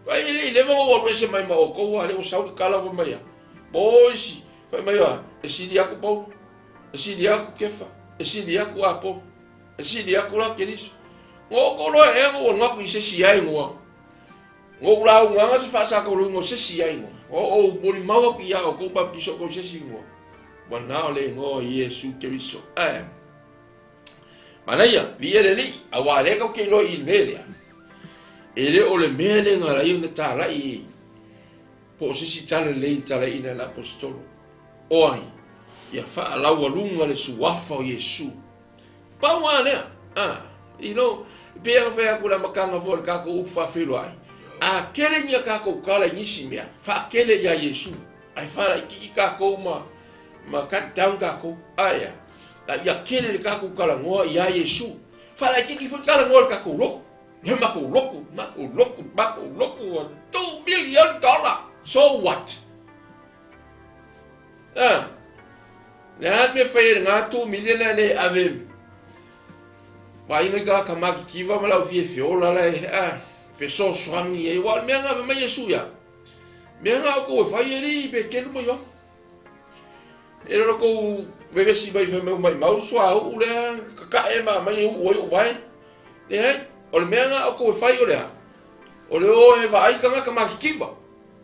ai e le i leva ona ou alu ese mai ma outou, a lea ua sau le tala fai mai a, boys, fai mai a, e sili atu Paulo, e sili atu Kefa, e sili atu Apolo, e sili atu la Keriso. Na outou loa ea na ou alu atu i se isi aiga, Na ou lauga se faasakoluina o se isi aiga, o ou molimau atu iā outou baptiso outou i se isi igoa, ua na o le igoa o Iesu Keriso. Ae, manaia, viia le Alii, auā lea tatou te iloa i le mea lea, e le o le mea lea na ala ai ona talai i po o se isi tala lelei na talaiina e le aposetolo. O ai? Ia faalaualuga le suafa o Iesu. Pau lava lea. A, you know, e pei ona fai atu i le amataga foi o le tatou upu faafeiloai, a kele ni a tatou tala i nisi mea, faakele iā Iesu, ae faalaitiiti tatou ma, ma cut down tatou. Ae a? A ia kele le tatou talanoa iā Iesu. Faalaitiiti foi talanoa i le tatou lotu. Le matou lotu, matou lotu, matou lotu, $2 million. So what? A, le a le mea fai ai lena 2 million a le ave vaaiga i tagata matitiva ma le au fia feola la e a fesoasoani ai, aua o le mea na ave mai Iesu ia mea na outou e fai e lii pe kelu mai oa e le tou vevesi mai fai mai maimau le suauu lea kakae ma aumai e uu ai ou vae. Leai, o le mea na outou e fai o le a o le o e vaai tagata matitiva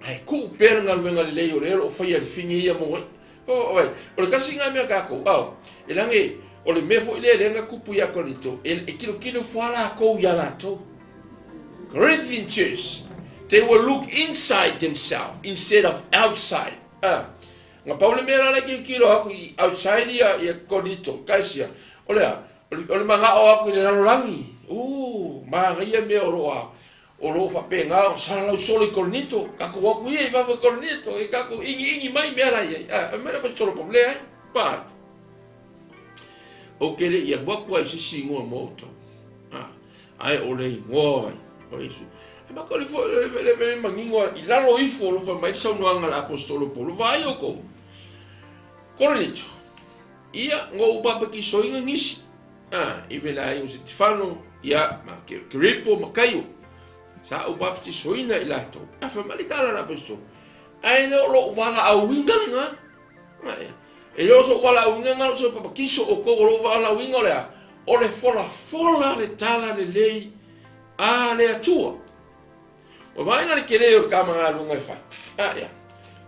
ae tuu pea le galuega lelei o lea o lo o faia e le fine ia mo ai. O le tasi lena mea tatou, ao, e lage, o le mea foi lea lea na tupu ia Korinito, e tilotilo ifo lava latou iā latou. Corinthian church, they will look inside themselves instead of outside. Na pau le mea la la e tilotilo atu i outside ia Korinito, Ekalesia, o le a? O le manao atu i le lalolagi, manaia mea o lo o a, o lo o faapena ona salalau solo i Korinito, tatou o atu ia i fafo i Korinito, e tatou ʻigiʻigi mai mea la i ai. A, fai mai le Aposetolo Paulo, leai, pa. Ou te le i alu atu ai i se isi igoa mo outou, a, ae o le igoa ai, o Iesu. E maka le foi le le manino i lalo ifo o lo o fai mai le saunoaga a le Aposetolo Paulo, vaai outou. Korinito, ia, na ou papatisoina nisi, a, i vela ai o Setifano, ia, ma Keripo ma Kaio. Sa ou baptisoina i latou. A fai mai le tala a le aposetolo, ae le o lou valaauina lena. E le o sou valaauina lena o se papatiso outou, o lou valaauina o le a? O le folafola le tala lelei a le Atua. Ua vaai la le tele o le tama galuega e fai. A ia,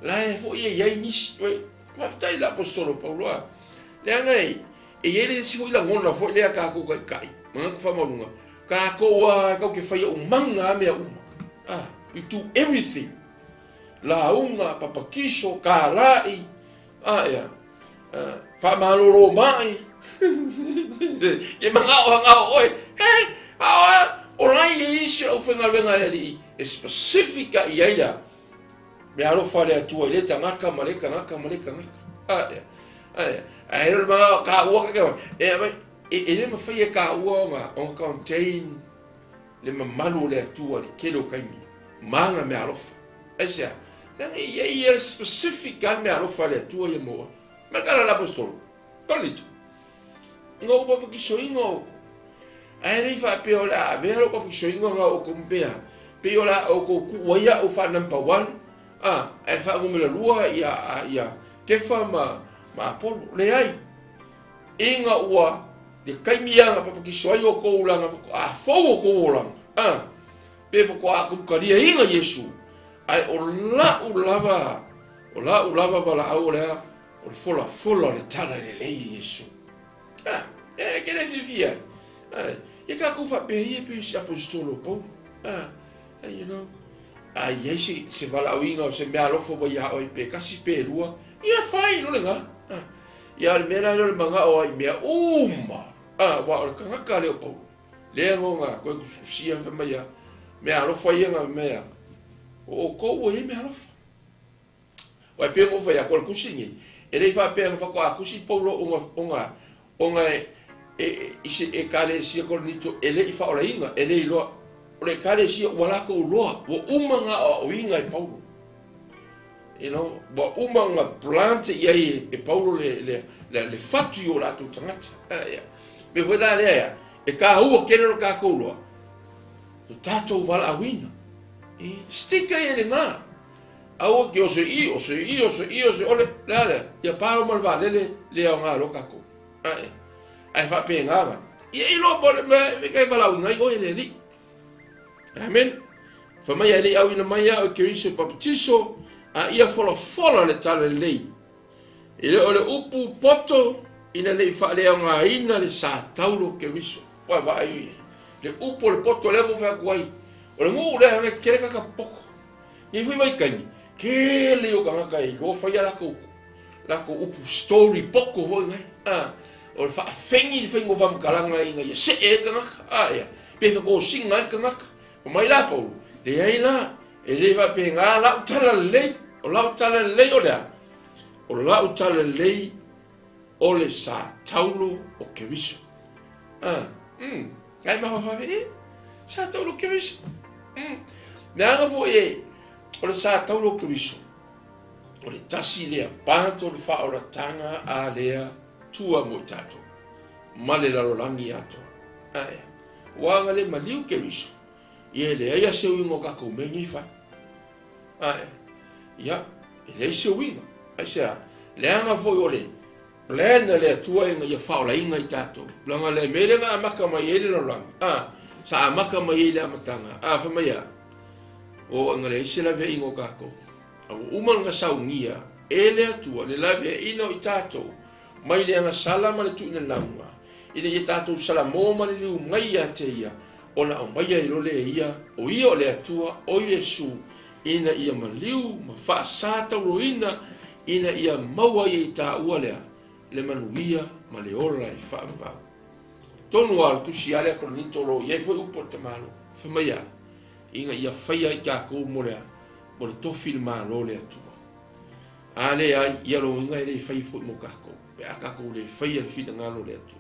la e foi e i ai nisi. Oi, faafetai i le Aposetolo Paulo a. Leaga e, e i ai le isi foi lagona foi lea tatou taitai, manatu faamaualuga, tatou a e tatou te faia umaga a mea uma. Ah, we do everything. Lauga, papatiso, talai, a ea, faamalolo mai. Ke manao hangao oe, he, a o lai e isi o aufaigaluega a le Alii e specific i ai lea mea alofa a le Atua i le tagata ma le tagata ma le tagata. A ea, a ea, ae le manao taua ka ke e mai e le mafai e taua ona contain le mamalu o le Atua i le tele o taimi ma ana mea alofa. Aisea? Leaga e i ai ia specific lava le mea alofa a le Atua ia mo oe. Ma tala le Aposetolo, Korinito, ina ua papatisoina outou, ae le i faapea o le a avea lou papatisoina na o outou mea, pei o le a outou tuu ai au faa-number one, a, ae faa-numera lua ia, ia Kefa ma, ma Apolo. Leai. Ina ua le taimi ia na papatiso ai outou leaga faatoa fou outou olaga, a, pe faatoa tumutaliaina Iesu, ae o la'u lava, o la'u lava valaau o le a, o le folafola o le tala lelei e Iesu. A, e ke le fiafia ai. A, ia tatou faapea ia pei o se aposetolo o Paulo. A, you know, a i ai se, se valaauina o se mea alofa ua iā oe pe tasi pe lua, ia fai loa lena. A, ia o le mea la lea o le manao ai i mea uma. A, aua o le tagata lea o Paulo, lea no na toe tusitusia fai mai a, mea alofa ia na mea, o outou ua i ai mea alofa. Aua e pei ona ou fai atu, o le tusi lenei, e le i faapea na faatoa tusi Paulo ona, ona, ona e, e, i se Ekalesia Korinito e le i faaolaina, e le iloa. O le Ekalesia ua latou iloa, ua uma ona aoaoina e Paulo. You know, ua uma ona plant i ai e Paulo le, le, le, le fatu i o latou tagata. Ah, yeah. Mea foi la lea ea, e tāua tele lo tatou loa, lo tatou valaauina. E, stick ai e lena. Aua ke oso i, oso i, oso i, oso i, ole, le a lea, ia pā uma le vaalele le aoga loa tatou. Ae, ae faapena la. Ia iloa po o le mea e kai valaauina ai oe e le Alii. Amen. Fai mai e le i auina mai au e Keriso i papatiso, a ia folafola le tala lelei. E le o le upu poto ina ne i faaleaogaina le sa taulo Keriso. Ua vaai i le upu o le poto lea ua fai atu ai. O le nuu lea e kele kaka poko. Nei foi vaitaimi, tele o tagata e iloa fai a latou latou upu story poto foi nai. A, o le faafengi le faiga o faamatalaga ina ia see ai le tagata. A, ia, pe whakosina ai le tagata. Fai mai la Paulo, leai la, e le faapena lau tala lelei, o lau tala lelei o le a? O lau tala lelei o le sa taulo o Keriso. A, ai mafafafe e, sa taulo o Keriso. Leaga foi e, o le sa taulo o Keriso, o le tasi lea pato o le faaolataga a lea tua mo i tatou, ma le lalolagi atoa. Ae, ua aga le maliu Keriso, ia e leai a se uiga o tatou mea nei fai. Ae, ia, e leai se uiga. Aisea? Leaga foi o le plan a le Atua ina ia faaolaina i tatou. Leaga le mea lea na amata mai ai le lalolagi, a, sa amata mai ai le amataga, a, fai mai a, o, ina leai se laveaiga o tatou. A ua uma ona saunia e le Atua le laveaiina o i tatou mai le agasala ma le tuuinanauga, ina ia tatou salamo ma liliu mai ia te Ia, ona aumaia ai loa lea e Ia, o Ia o le Atua, o Iesu, ina ia maliu ma faasatauroina, ina ia maua ai e i taua lea le manuia ma le ola e faavavau. Tonu lava o le tusi a lea Korinito o lo o i ai foi upu a le tamaloa, fai mai a, ina ia faia ai tatou mo le a? Mo le tofi i le Malo o le Atua. A leai, ia lona uiga e le faia foi mo tatou, pe a tatou le faia le finagalo o le Atua.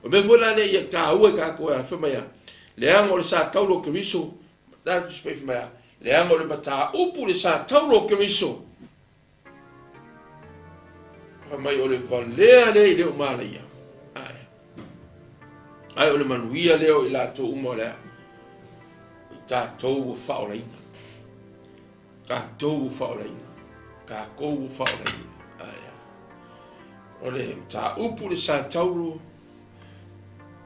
O le mea foi la lea ia taua i tatou e fai mai a, leaga o le sa taulo o Keriso, fai mai a, leaga o le mataupu le sa taulo o Keriso, fai mai o le valea lea i le o malaia. Ae, ae o le manuia lea o i latou uma o le a, i tatou ua faaolaina. Tatou ua faaolaina. Tatou ua faaolaina. Ae, o le mataupu le sa taulo,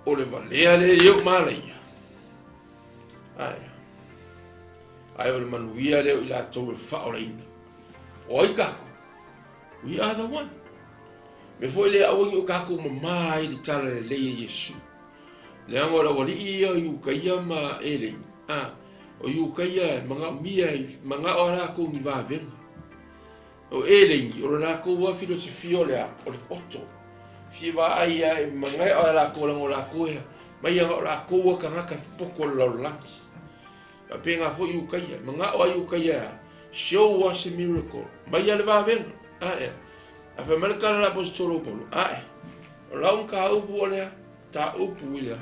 o le valea lea i le o malaia. Ae. Ae o le manuia lea o i latou e faaolaina. O ai kākou? We are the one. Mea foi lea aua ne i o kākou mamā ai i le tala lelei a Iesu. Leaga o le aualii ia o Iukaia ma Eleni, a, o Iukaia e manaomia i manao a lakou ni vavega. O Eleni, o le lakou lava filosofia o le a? O le poto. Fia vaai a e manaio a lakou leaga o lakou e mai ana o lakou a tagata popoto o le lalolagi. Faapena foi Iukaia, manao a Iukaia e a? Show us a miracle. Mai a le vavega. Ae. A fai mai le tala a le Aposetolo o Paulo, ae, o lau mataupu o lea, mataupu i le,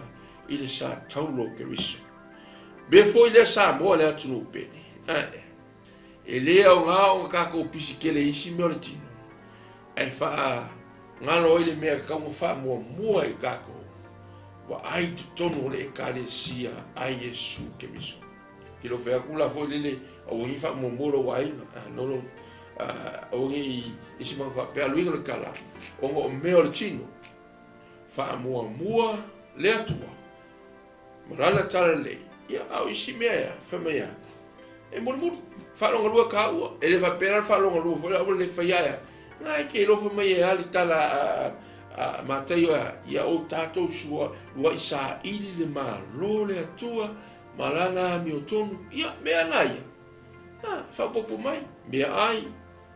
i le sa taulo o Keriso. Mea foi lea Samoa le atunuu pele. Ae, e le aoga ona tatou pisi tele i isi mea o le tino, ae faagalo ai le mea e tatau ona faamuamua i tatou, vaai i totonu o le Ekalesia a Iesu Keriso. Ke le o fai atu la foi lele, aua nei faamuamua lou aiga, no no, aua nei isi mea faapea, a o le uiga o le tala, ona o mea o le tino, faamuamua le Atua ma lana talalelei, ia, a o isi mea ea, fai mai a, e mulimuli, faalogalua taua, e le faapea la le faalogalua foi lea, aua le faia ea, na e te iloa fai mai e a le tala a Mataio ea, ia o tatou sua, lua'i saili le Malo o le Atua, ma lana amiotonu, ia, mea la ia, a, faaopoopo mai, meaai,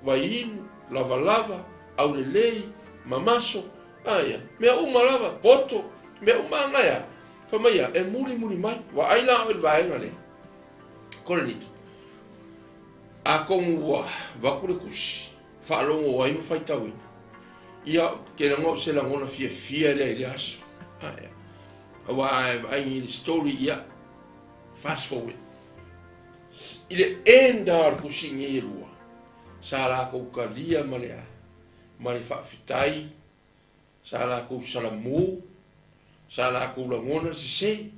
vaiinu, lavalava, aulelei, mamaso, a ia, mea uma lava, poto, mea uma lava ia, fai mai ia, e mulimuli mai, vaai la oe i le vaega lea, Korinito, atonu ua avatu le tusi, faalogo ai ma faitauina, ia, ou te lagona o se lagona fiafia lea i le aso, a ia, aua a e vaai nei i le story, ia, fast forward, I le end lava o le tusi nei e lua, sa latou talia ma le a? Ma le faafetai, sa latou salamu, sa latou lagona le sese.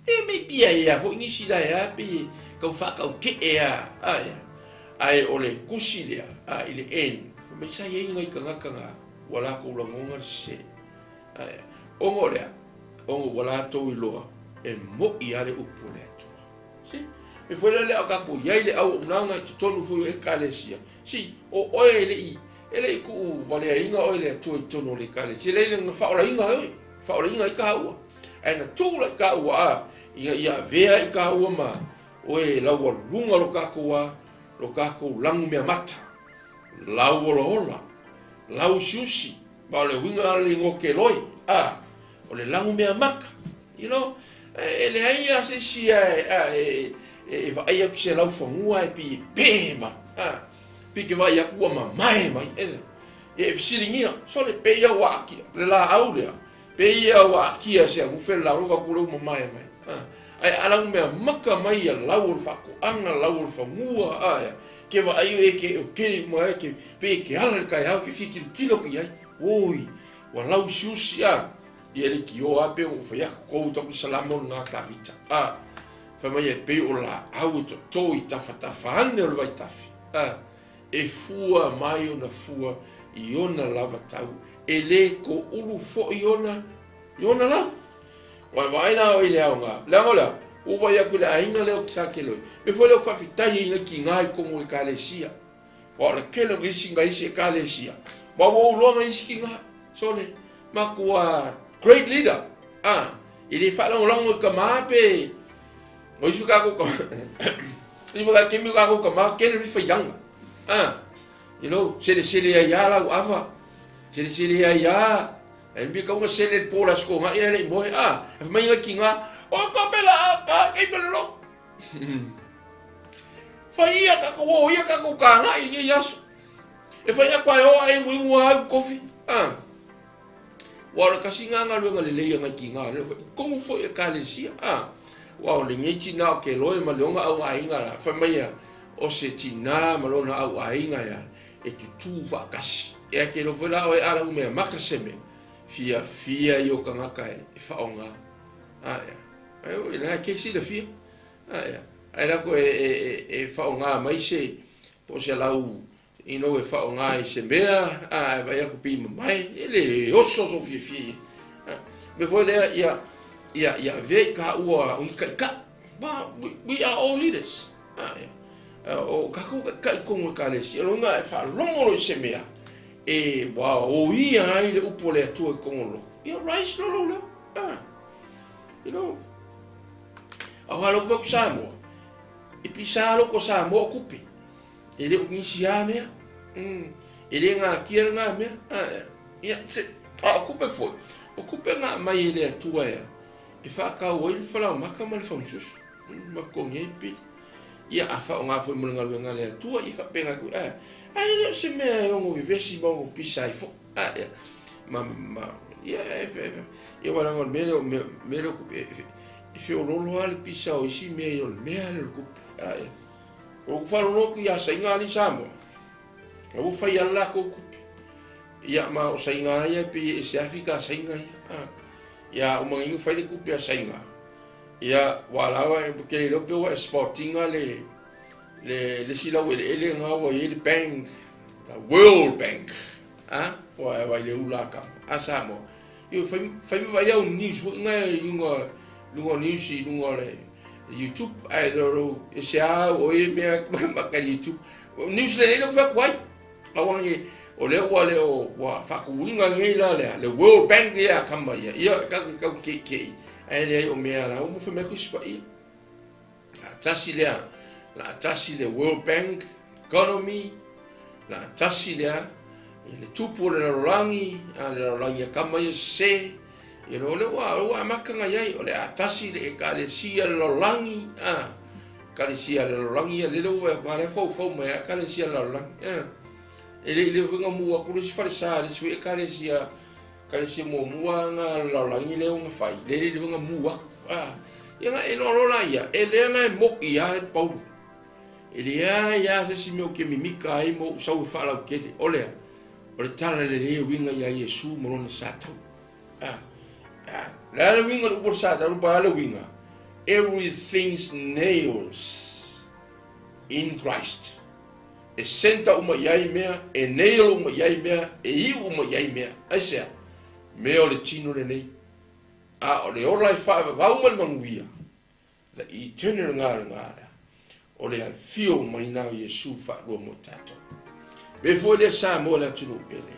E maybe a i ai foi nisi la e a pei e tau faataukee a, a ea. Ae o le tusi lea, a i le end, fai mai sa i ai nai tagata na ua latou lagona le sese. A ea. Ona o le a? Ona ua latou iloa e mo'i lava le upu a le Atua. Si, me foi la lea o tatou i ai le auaunaga i totonu foi o Ekalesia. Si, o oe e le i, e le i tuuvaleaina oe e le Atua i totonu o le Ekalesia, e leai na faaolaina ai oe, faaolaina ai taua. Ae na tuu la i taua a, ina ia avea i taua ma oe laualuga lo tatou a, lo tatou lanumeamata, lauolaola, lauusiusi, ma o le uiga o le igoa keloi, a, o le lanumeamata. You know, e leai lava se isi e vaai atu i se laufanua ae pei e pe mai, pei ke vaai atu ua mamae mai. Ia e fesiligia, sole, pei ia ua akia, le laau lea, pei ia ua akia se agufe le laau, vaai atu lea ua mamae mai. Ae a laumea maka mai ia lau o le faatoaga, lau o le fanua, ke vaai oe ke okei uma ai, ke pei e ke ala i le taeao ke fia tilotilo atu i ai, oi, ua lauusiusi a. Ia le kioa a pei ona ou fai atu, kou tau le salamo lena Tavita. A, fai mai e pei o laau e toto i tafatafa ane o le vaitafe. A, e fua mai ona fua i ona lava tau, e le toulu foi ona, i ona lau. Ua e vaai la oe i le aoga, leaga o le a? Ua ou vaai atu i le aiga lea o Sa Keloi, mea foi lea ua faafetai ai nai tiga i totonu o Ekalesia. Aua o le tele o nisi nai isi Ekalesia, ma ua ou iloa nai isi tiga, sole, matua great leader, a, e le faalagolago i tama pe, o isi tatou tama, isi foi taimi o tatou tama, tele le faiaga, a, you know, selesele ai lava lau ava, selesele ai lava, ae mea tau na sele i le po o le Aso Toonai ae le i moe, a, ae fai mai nai tiga, o ka pela a, ka kei pele lo. Fai ia tatou o ia tatou kānaʻi i lenei aso. E fai atu a e o a e inuinu a au kofi. A. Ua o le kasi ngā galuega lelei a ngai ki ngā reo fai. Kongu foi ekalesia. A. Ua o lenei tinā o ke loe ma le ona au aiga la. Fai mai ia o se tinā ma lona au aiga ia e tutū whaakasi. E a ke lo foi la oe ala umea maka se mea. Fia fia i o kangaka e whaonga. A ea. Ai o ina ke silafia. A ea. Ai la koe e whaonga mai se po o se lau you know, e whaonga i se mea, a e vai aku pei mamae, e le oso so fiafia ia. Me foi lea ia, ia, ia avea i ka ua o i kai ka. Ma, we are all leaders. O kākou taitai tonu o Ekalesia, o lona e faalogo loa i se mea e ua oia ai le upu a le Atua i totonu o le loto, ia rise loa lou leo. You know, aua lou fai atu Samoa, e pisa lou ko Samoa o tupe. E le o nisi lava mea. E le natia lena mea. Ia, se, a o tupe foi, o tupe na aumai e le Atua ea, e faatau ai le falaomata ma le fagususu, ma totogi ai pili. Ia, a faaaoga foi mo le galuega a le Atua, ia faapena atu, ae, ae le o se mea e ono vevesi ma ono pisa ai foi. Ae, ma, ma, ia, e, e, ia, aua leaga o le mea lea, o mea, mea lea o tupe, e, e feoloolo lava le pisa o isi mea i lo le mea lea o le tupe. Ae, o lou faalogo atu ia Saina alii Samoa, la ua fai lava le latou tupe. Ia, ma o Saina lava ia e pei e ese afi ka Saina ia. A, ia, uma nei ona fai le tupe a Saina, ia, ua lava e te le iloa pe ua export ina le, le, le isi laueleele lena ua i ai le bank, the World Bank, a, ua e vaai i le ula a kama, a Samoa. Ia, fai, fai ma vaai au news foi na i luga, luga o news i luga o le YouTube, ae lo, lo, e se a o e mea ma ka YouTube. News lelei lea ua fai atu ai. Aua ne, o lea ua le o, ua faatuina nei la lea, le World Bank ia a kama ia, ia e kau kau kei kei, ae leai o mea la uma fai mai ku sipa ia. La tasi lea, la tasi le World Bank economy, la tasi lea, le tupu o le lalolagi, a le lalolagi a kama ia se, ia o lea ua, ua amata na iai, o le a tasi le ekalesia le lalolagi, a, Ekalesia a le lalolagi ia, lele ua ua lea faufau mai a Ekalesia a le lalolagi. Eh. E le i le foi mu aku le isi falesa le isi foi Ekalesia, Ekalesia muamua nga le lalolagi lea ua fai, le le le mu aku. Ah. Ia nga e loa la ia, e lea na e mo'i a e Paulo. E leai a se si mea o ke mimika ai mo sau e faalautele. O lea, o le tala lelei e uiga ia Iesu ma lona sa tau. Ah, ah, le a le uiga o le upu o le sa tau, pa a le uiga? Everything's nails in Christ. E senta uma i ai mea, e nail uma i ai mea, e iu uma i ai mea. Aisea? Mea o le tino lenei. A o le ola e faavavau ma le manuia. The eternal ngā le ngā lea. O le afio mai na o Iesu whaalua mo tātou. Me foi lea Samoa le atunuu pele.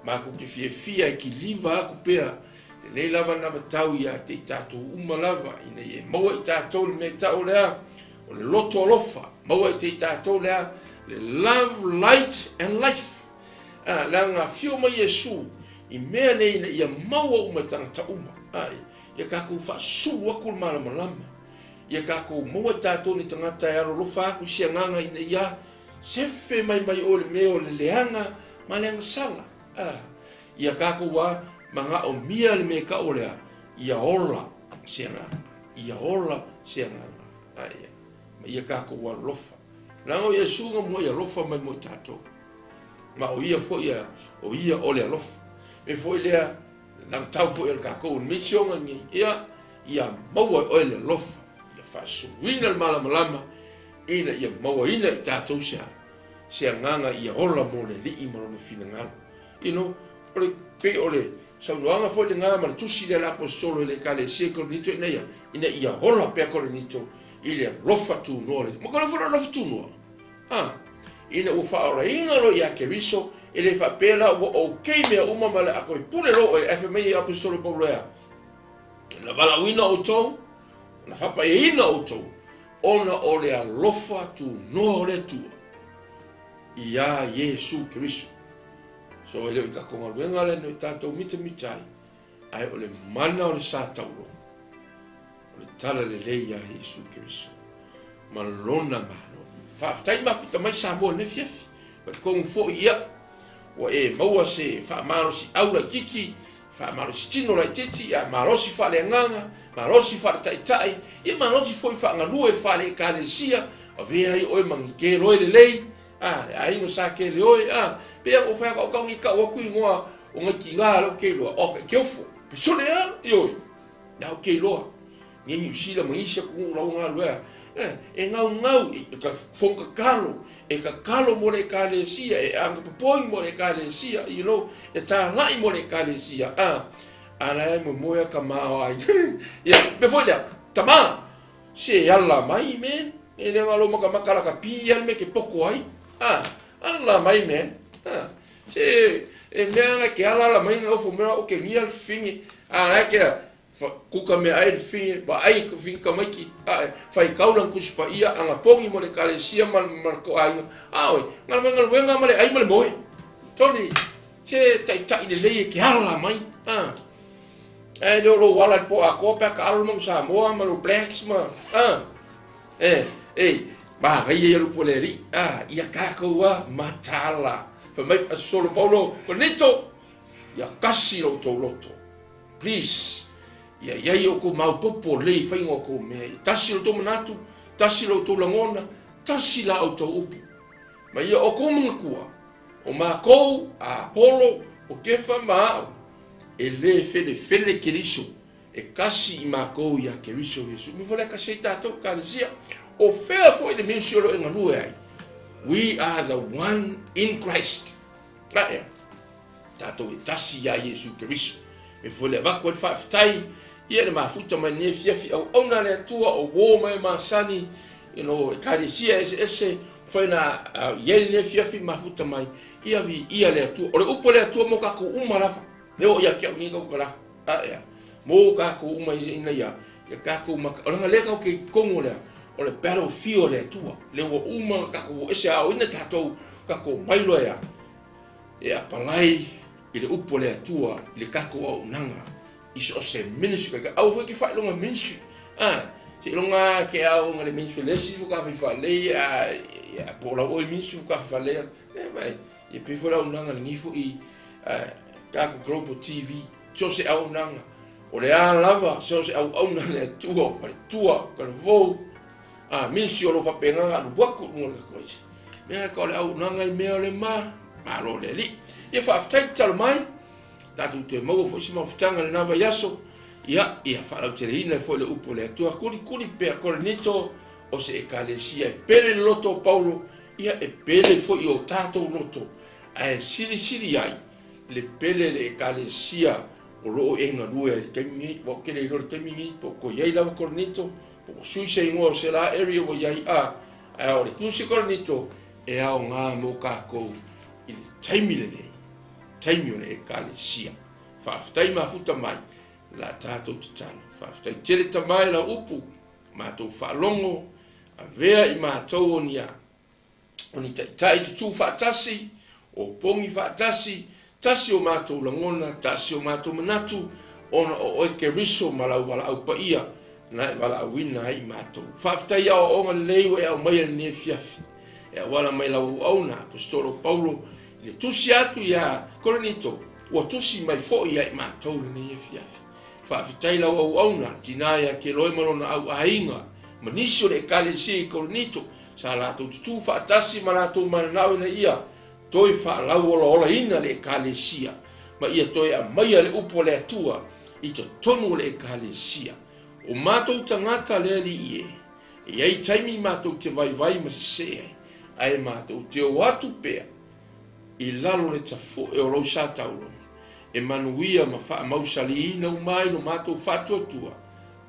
Mākou te fiafia e kiliva aku pea lenei lava na matau ia te i tātou uma lava ina ia maua i tātou le mea tau lea o le loto alofa maua i te i tātou lea le love, light and life. A, leaga afio mai Iesu i mea nei ina ia maua uma i tagata uma. Ai, ia kākou faasulu aku le malamalama. Ia kākou maua i tātou ni tagata e alolofa aku i se agaga ina ia sefe mai mai oe le mea o le leaga ma le agasala. A, ia kākou a manaomia le mea kau o lea, ia ola se agaga, ia ola se agaga. A ia, ma ia kākou alolofa. Leaga o Iesu na mua i alofa mai mo i tātou. Ma o ia foi ia, o ia o le alofa. Me foi lea, Na tau foi o le kākou o misioga nei, ia, ia maua e oe le alofa, ia faasuluina le malamalama, ina ia mauaina i tātou se a, se agaga ia ola mo le Alii ma lona finagalo. You know, o le, pei o le saunoaga foi lena ma le tusi lea a le Aposetolo i le Ekalesia i Korinito ina ia, ina ia ola pea Korinito i le alofa tunoa o le, ma ko le foi le alofa tunoa. A, ina ua faaolaina loa iā Keriso, e le faapea la ua okay mea uma ma le a toe pule loa oe, ae fai mai e Aposetolo Paulo e a? Na valaauina outou, na faapaiaina outou, ona o le alofa tunoa o le Atua iā Iesu Keriso. So e le o i tatou galuega lea na i tatou mitamita ai, ae o le mana o le sa tauloa. O le tala lelei iā Iesu Keriso ma lona Malo. Faafetai mafuta mai Samoa i lenei afiafi. Talitonu foi ia ua e maua se faamalosiau laitiiti, faamalositino laitiiti, ia malosi faaleagaga, malosi faaletaitai, ia malosi foi faagalue faale-ekalesia, avea ai oe ma ni keloe lelei, a, le aiga sa kele oe, a, pei lava ona ou fai atu, au tau nei tau atu igoa o nai tina lea ou te iloa, o, ke ofo, pesole a, ioe. Ia ou te iloa, nei Niu Sila ma isi atunuu la ua galue ai, e, e gaugau, e ka fono tatalo, e tatalo mo le Ekalesia, e agapopoi mo le Ekalesia, you know, e tāla'i mo le Ekalesia, a, a la e moemoe a ka mao ai. Ia, mea foi lea, tamā, Se ala mai, man. E le ngalo makamaka la ka pi al me ke poko ai. Ah, ala mai, man. Ah, se e mea nga ke ala ala mai nga ofo mea o ke ngia le finge. Ah, na ke kuka mea ai le finge, va ai ko finge ka maiki. Ah, fai kaulang kusi pa ia anga pongi mo le kalesia ma ma ko ai. Ah, oi, ngala wenga wenga ma le ai ma le moe. Toli, se tai tai le lei ke ala mai. Ah. Ae le o lou ala i le po atoa pe a ka alo le mau Samoa ma lou Blacks ma, a, e, e, manaia ia lupu a le Alii, a, ia tatou a mataala. Fai mai Aposolo Paulo, Korinito, ia kasi lo outou loto. Please, ia i ai outou maopopo lelei i faiga o outou mea. Ia tasi lo outou manatu, tasi lo outou lagona, tasi la outou upu. Ma ia outou manatua, o matou, a Apolo, o Kefa ma au, E lē felefele Keriso, e kasi i makou iā Keriso Iesu. Me fole kasi ai tatou Ekalesia. O fea foi le ministry o lo e galue ai? We are the one in Christ. A ea, tatou e tasi iā Iesu Keriso. Me fole avatu ai le faafetai ia le mafuta mai lenei afiafi auauna a le Atua o uō mai masani, you know, Ekalesia eseese, mafai ona i ai lenei afiafi mafuta mai, ia viia le Atua. O le upu a le Atua mo kākou uma lava. E oo ia te au nei kau kala. A ea. Mo kākou uma ina ia, ia kākou maka. O le lea kau ke tonu o lea, o le battlefield o le Atua. Le ua uma kākou o ese a o ina tātou, kākou mai loa ea. E apalai i le upu a le Atua i le kākou auaunaga i so o se ministry kai ka au foi ke faailoga ministry a seiloga ke au nga le ministry le isi fo ka fai faalei a ia po o lau oi ministry fo ka fai faalei e mai ia pei foi le auaunaga lenei foi tatou Global TV so o se auaunaga o le a lava so o se auauna le Atua o faletua talavou a ministry o lo faapena na alu atu i luga o le tatou aisa mea ka o le auaunaga i mea o le ma malo le Alii ia faafetai tatalo mai tatou toe maua foi se mafutaga i lena vaiaso, ia, ia faalauteleina ai foi le upu a le Atua, kulikuli pea Korinito o se ekalesia e pele le loto o Paulo, ia e pele foi i o tatou loto, ae silisili ai le pele le ekalesia o lo o e galue ai i le taimi nei. Ua ou tele iloa i le taimi nei, po o toe i ai lava Korinito, po ua sui se igoa o se la area ua i ai, a, ae o le tusi Korinito e aoga mo tatou i le taimi lenei. Taimi o le Ekalesia. Faafetai mafuta mai la tatou tatalo. Faafetai tele tama i lau upu, matou faalogo, avea i matou o ni a, o ni taitai tutū faatasi, o pogi faatasi, tasi o matou lagona, tasi o matou manatu, ona o oe Keriso ma lau valaau paia na e valaauina ai i matou. Faafetai i aoaoga lelei ua e aumaia i lenei afiafi. E auala mai lau auauna, Aposetolo Paulo, i le tusi atu iā Korinito, ua tusi mai foi ia i matou lenei afiafi. Faafetai lau auauna, le tinā ia Keloe ma lona au aiga, ma nisi o le Ekalesia i Korinito, sa latou tutū faatasi ma latou mananao ina ia toe faalauolaolaina le Ekalesia, ma ia toe aumaia le upu a le Atua i totonu o le Ekalesia. O matou tagata le Alii e, e i ai taimi matou te vaivai ma sesee ai, ae matou te o atu pea i lalo le tafoe o lou sa tauloga, e manuia ma faamausaliina uma ai lo matou faatuatua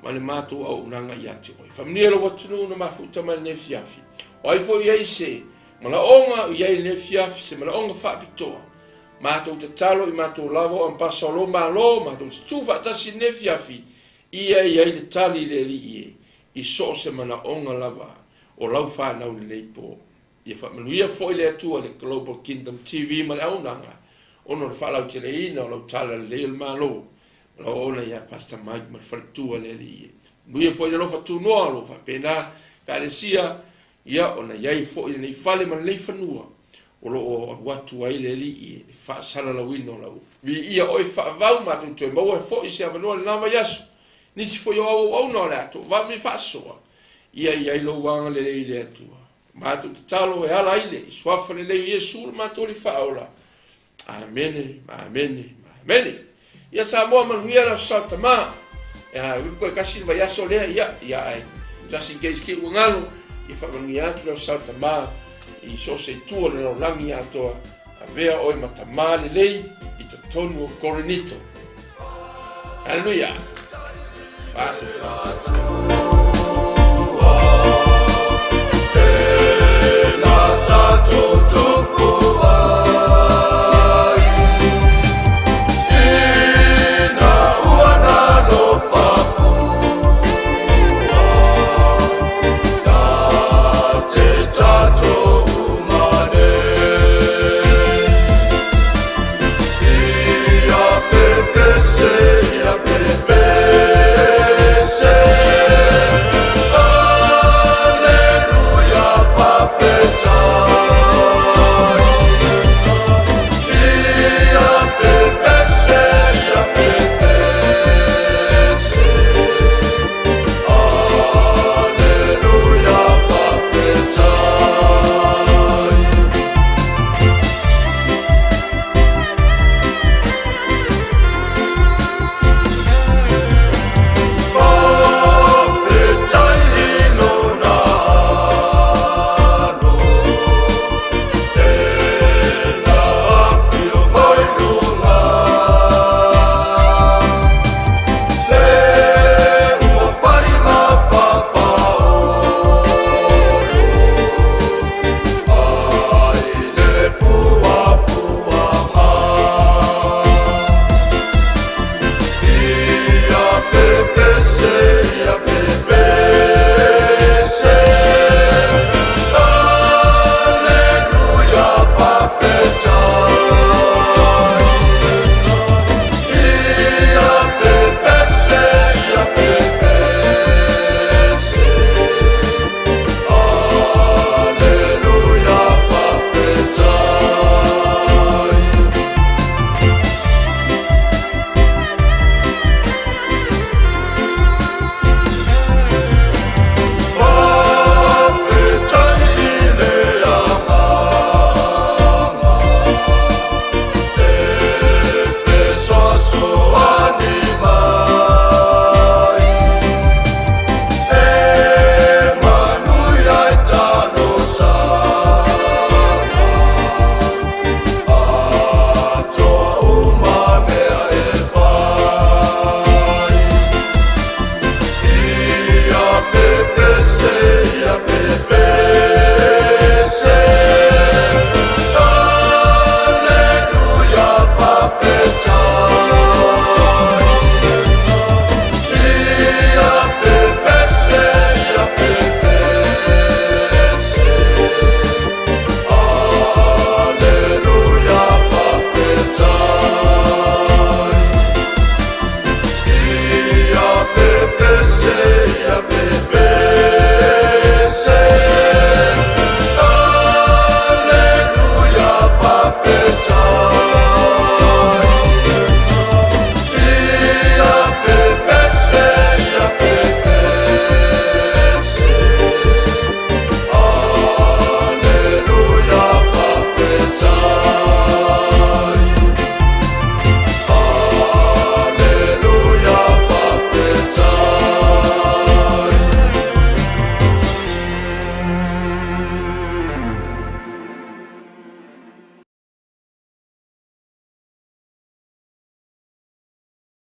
ma le matou auaunaga ia te oe. Faamanuia lou atunuu na mafuta mai lenei afiafi. O ai foi i ai se manaoga o i ai lenei afiafi, se manaoga faapitoa, matou tatalo i matou lava o ambasa o lou Malo, matou te tu faatasi i lenei afiafi, ia i ai le tali i le Alii e, i so o se manaoga lava o lau fanau i lenei po. Ia faamanuia foi le Atua i le Global Kingdom TV ma le auaunaga ona o le faalauteleina o lau tala lelei o le Malo ma lau auauna ia Pastor Mike ma le faletua le Alii e. Manuia foi le alofa tunoa o lo o faapena Ekalesia ia ona i ai foi lenei fale ma lenei fanua o lo o alu atu ai le Alii e le faasalalauina o lau Viia oe faavau matou toe maua foi se avanoa i lena vaiaso. Nisi foi o au auauna o le a toavame faasoa ia i ai lou agalelei i le Atua. Matou tatalo e ala ai le Suafa lelei o Iesu le matou Alii Faaola. Amene, amene, amene. Ia Samoa manuia le Aso Sa Tama. Ia, koe kasi le vaiaso lea, ia, ia ai. Just in case ke ua galo, ia faamanuia atu le Aso Sa Tama i so o se itu o le lalolagi atoa. Avea oe ma tamā lelei i totonu o Korinito. Haleluia! Fa se fa.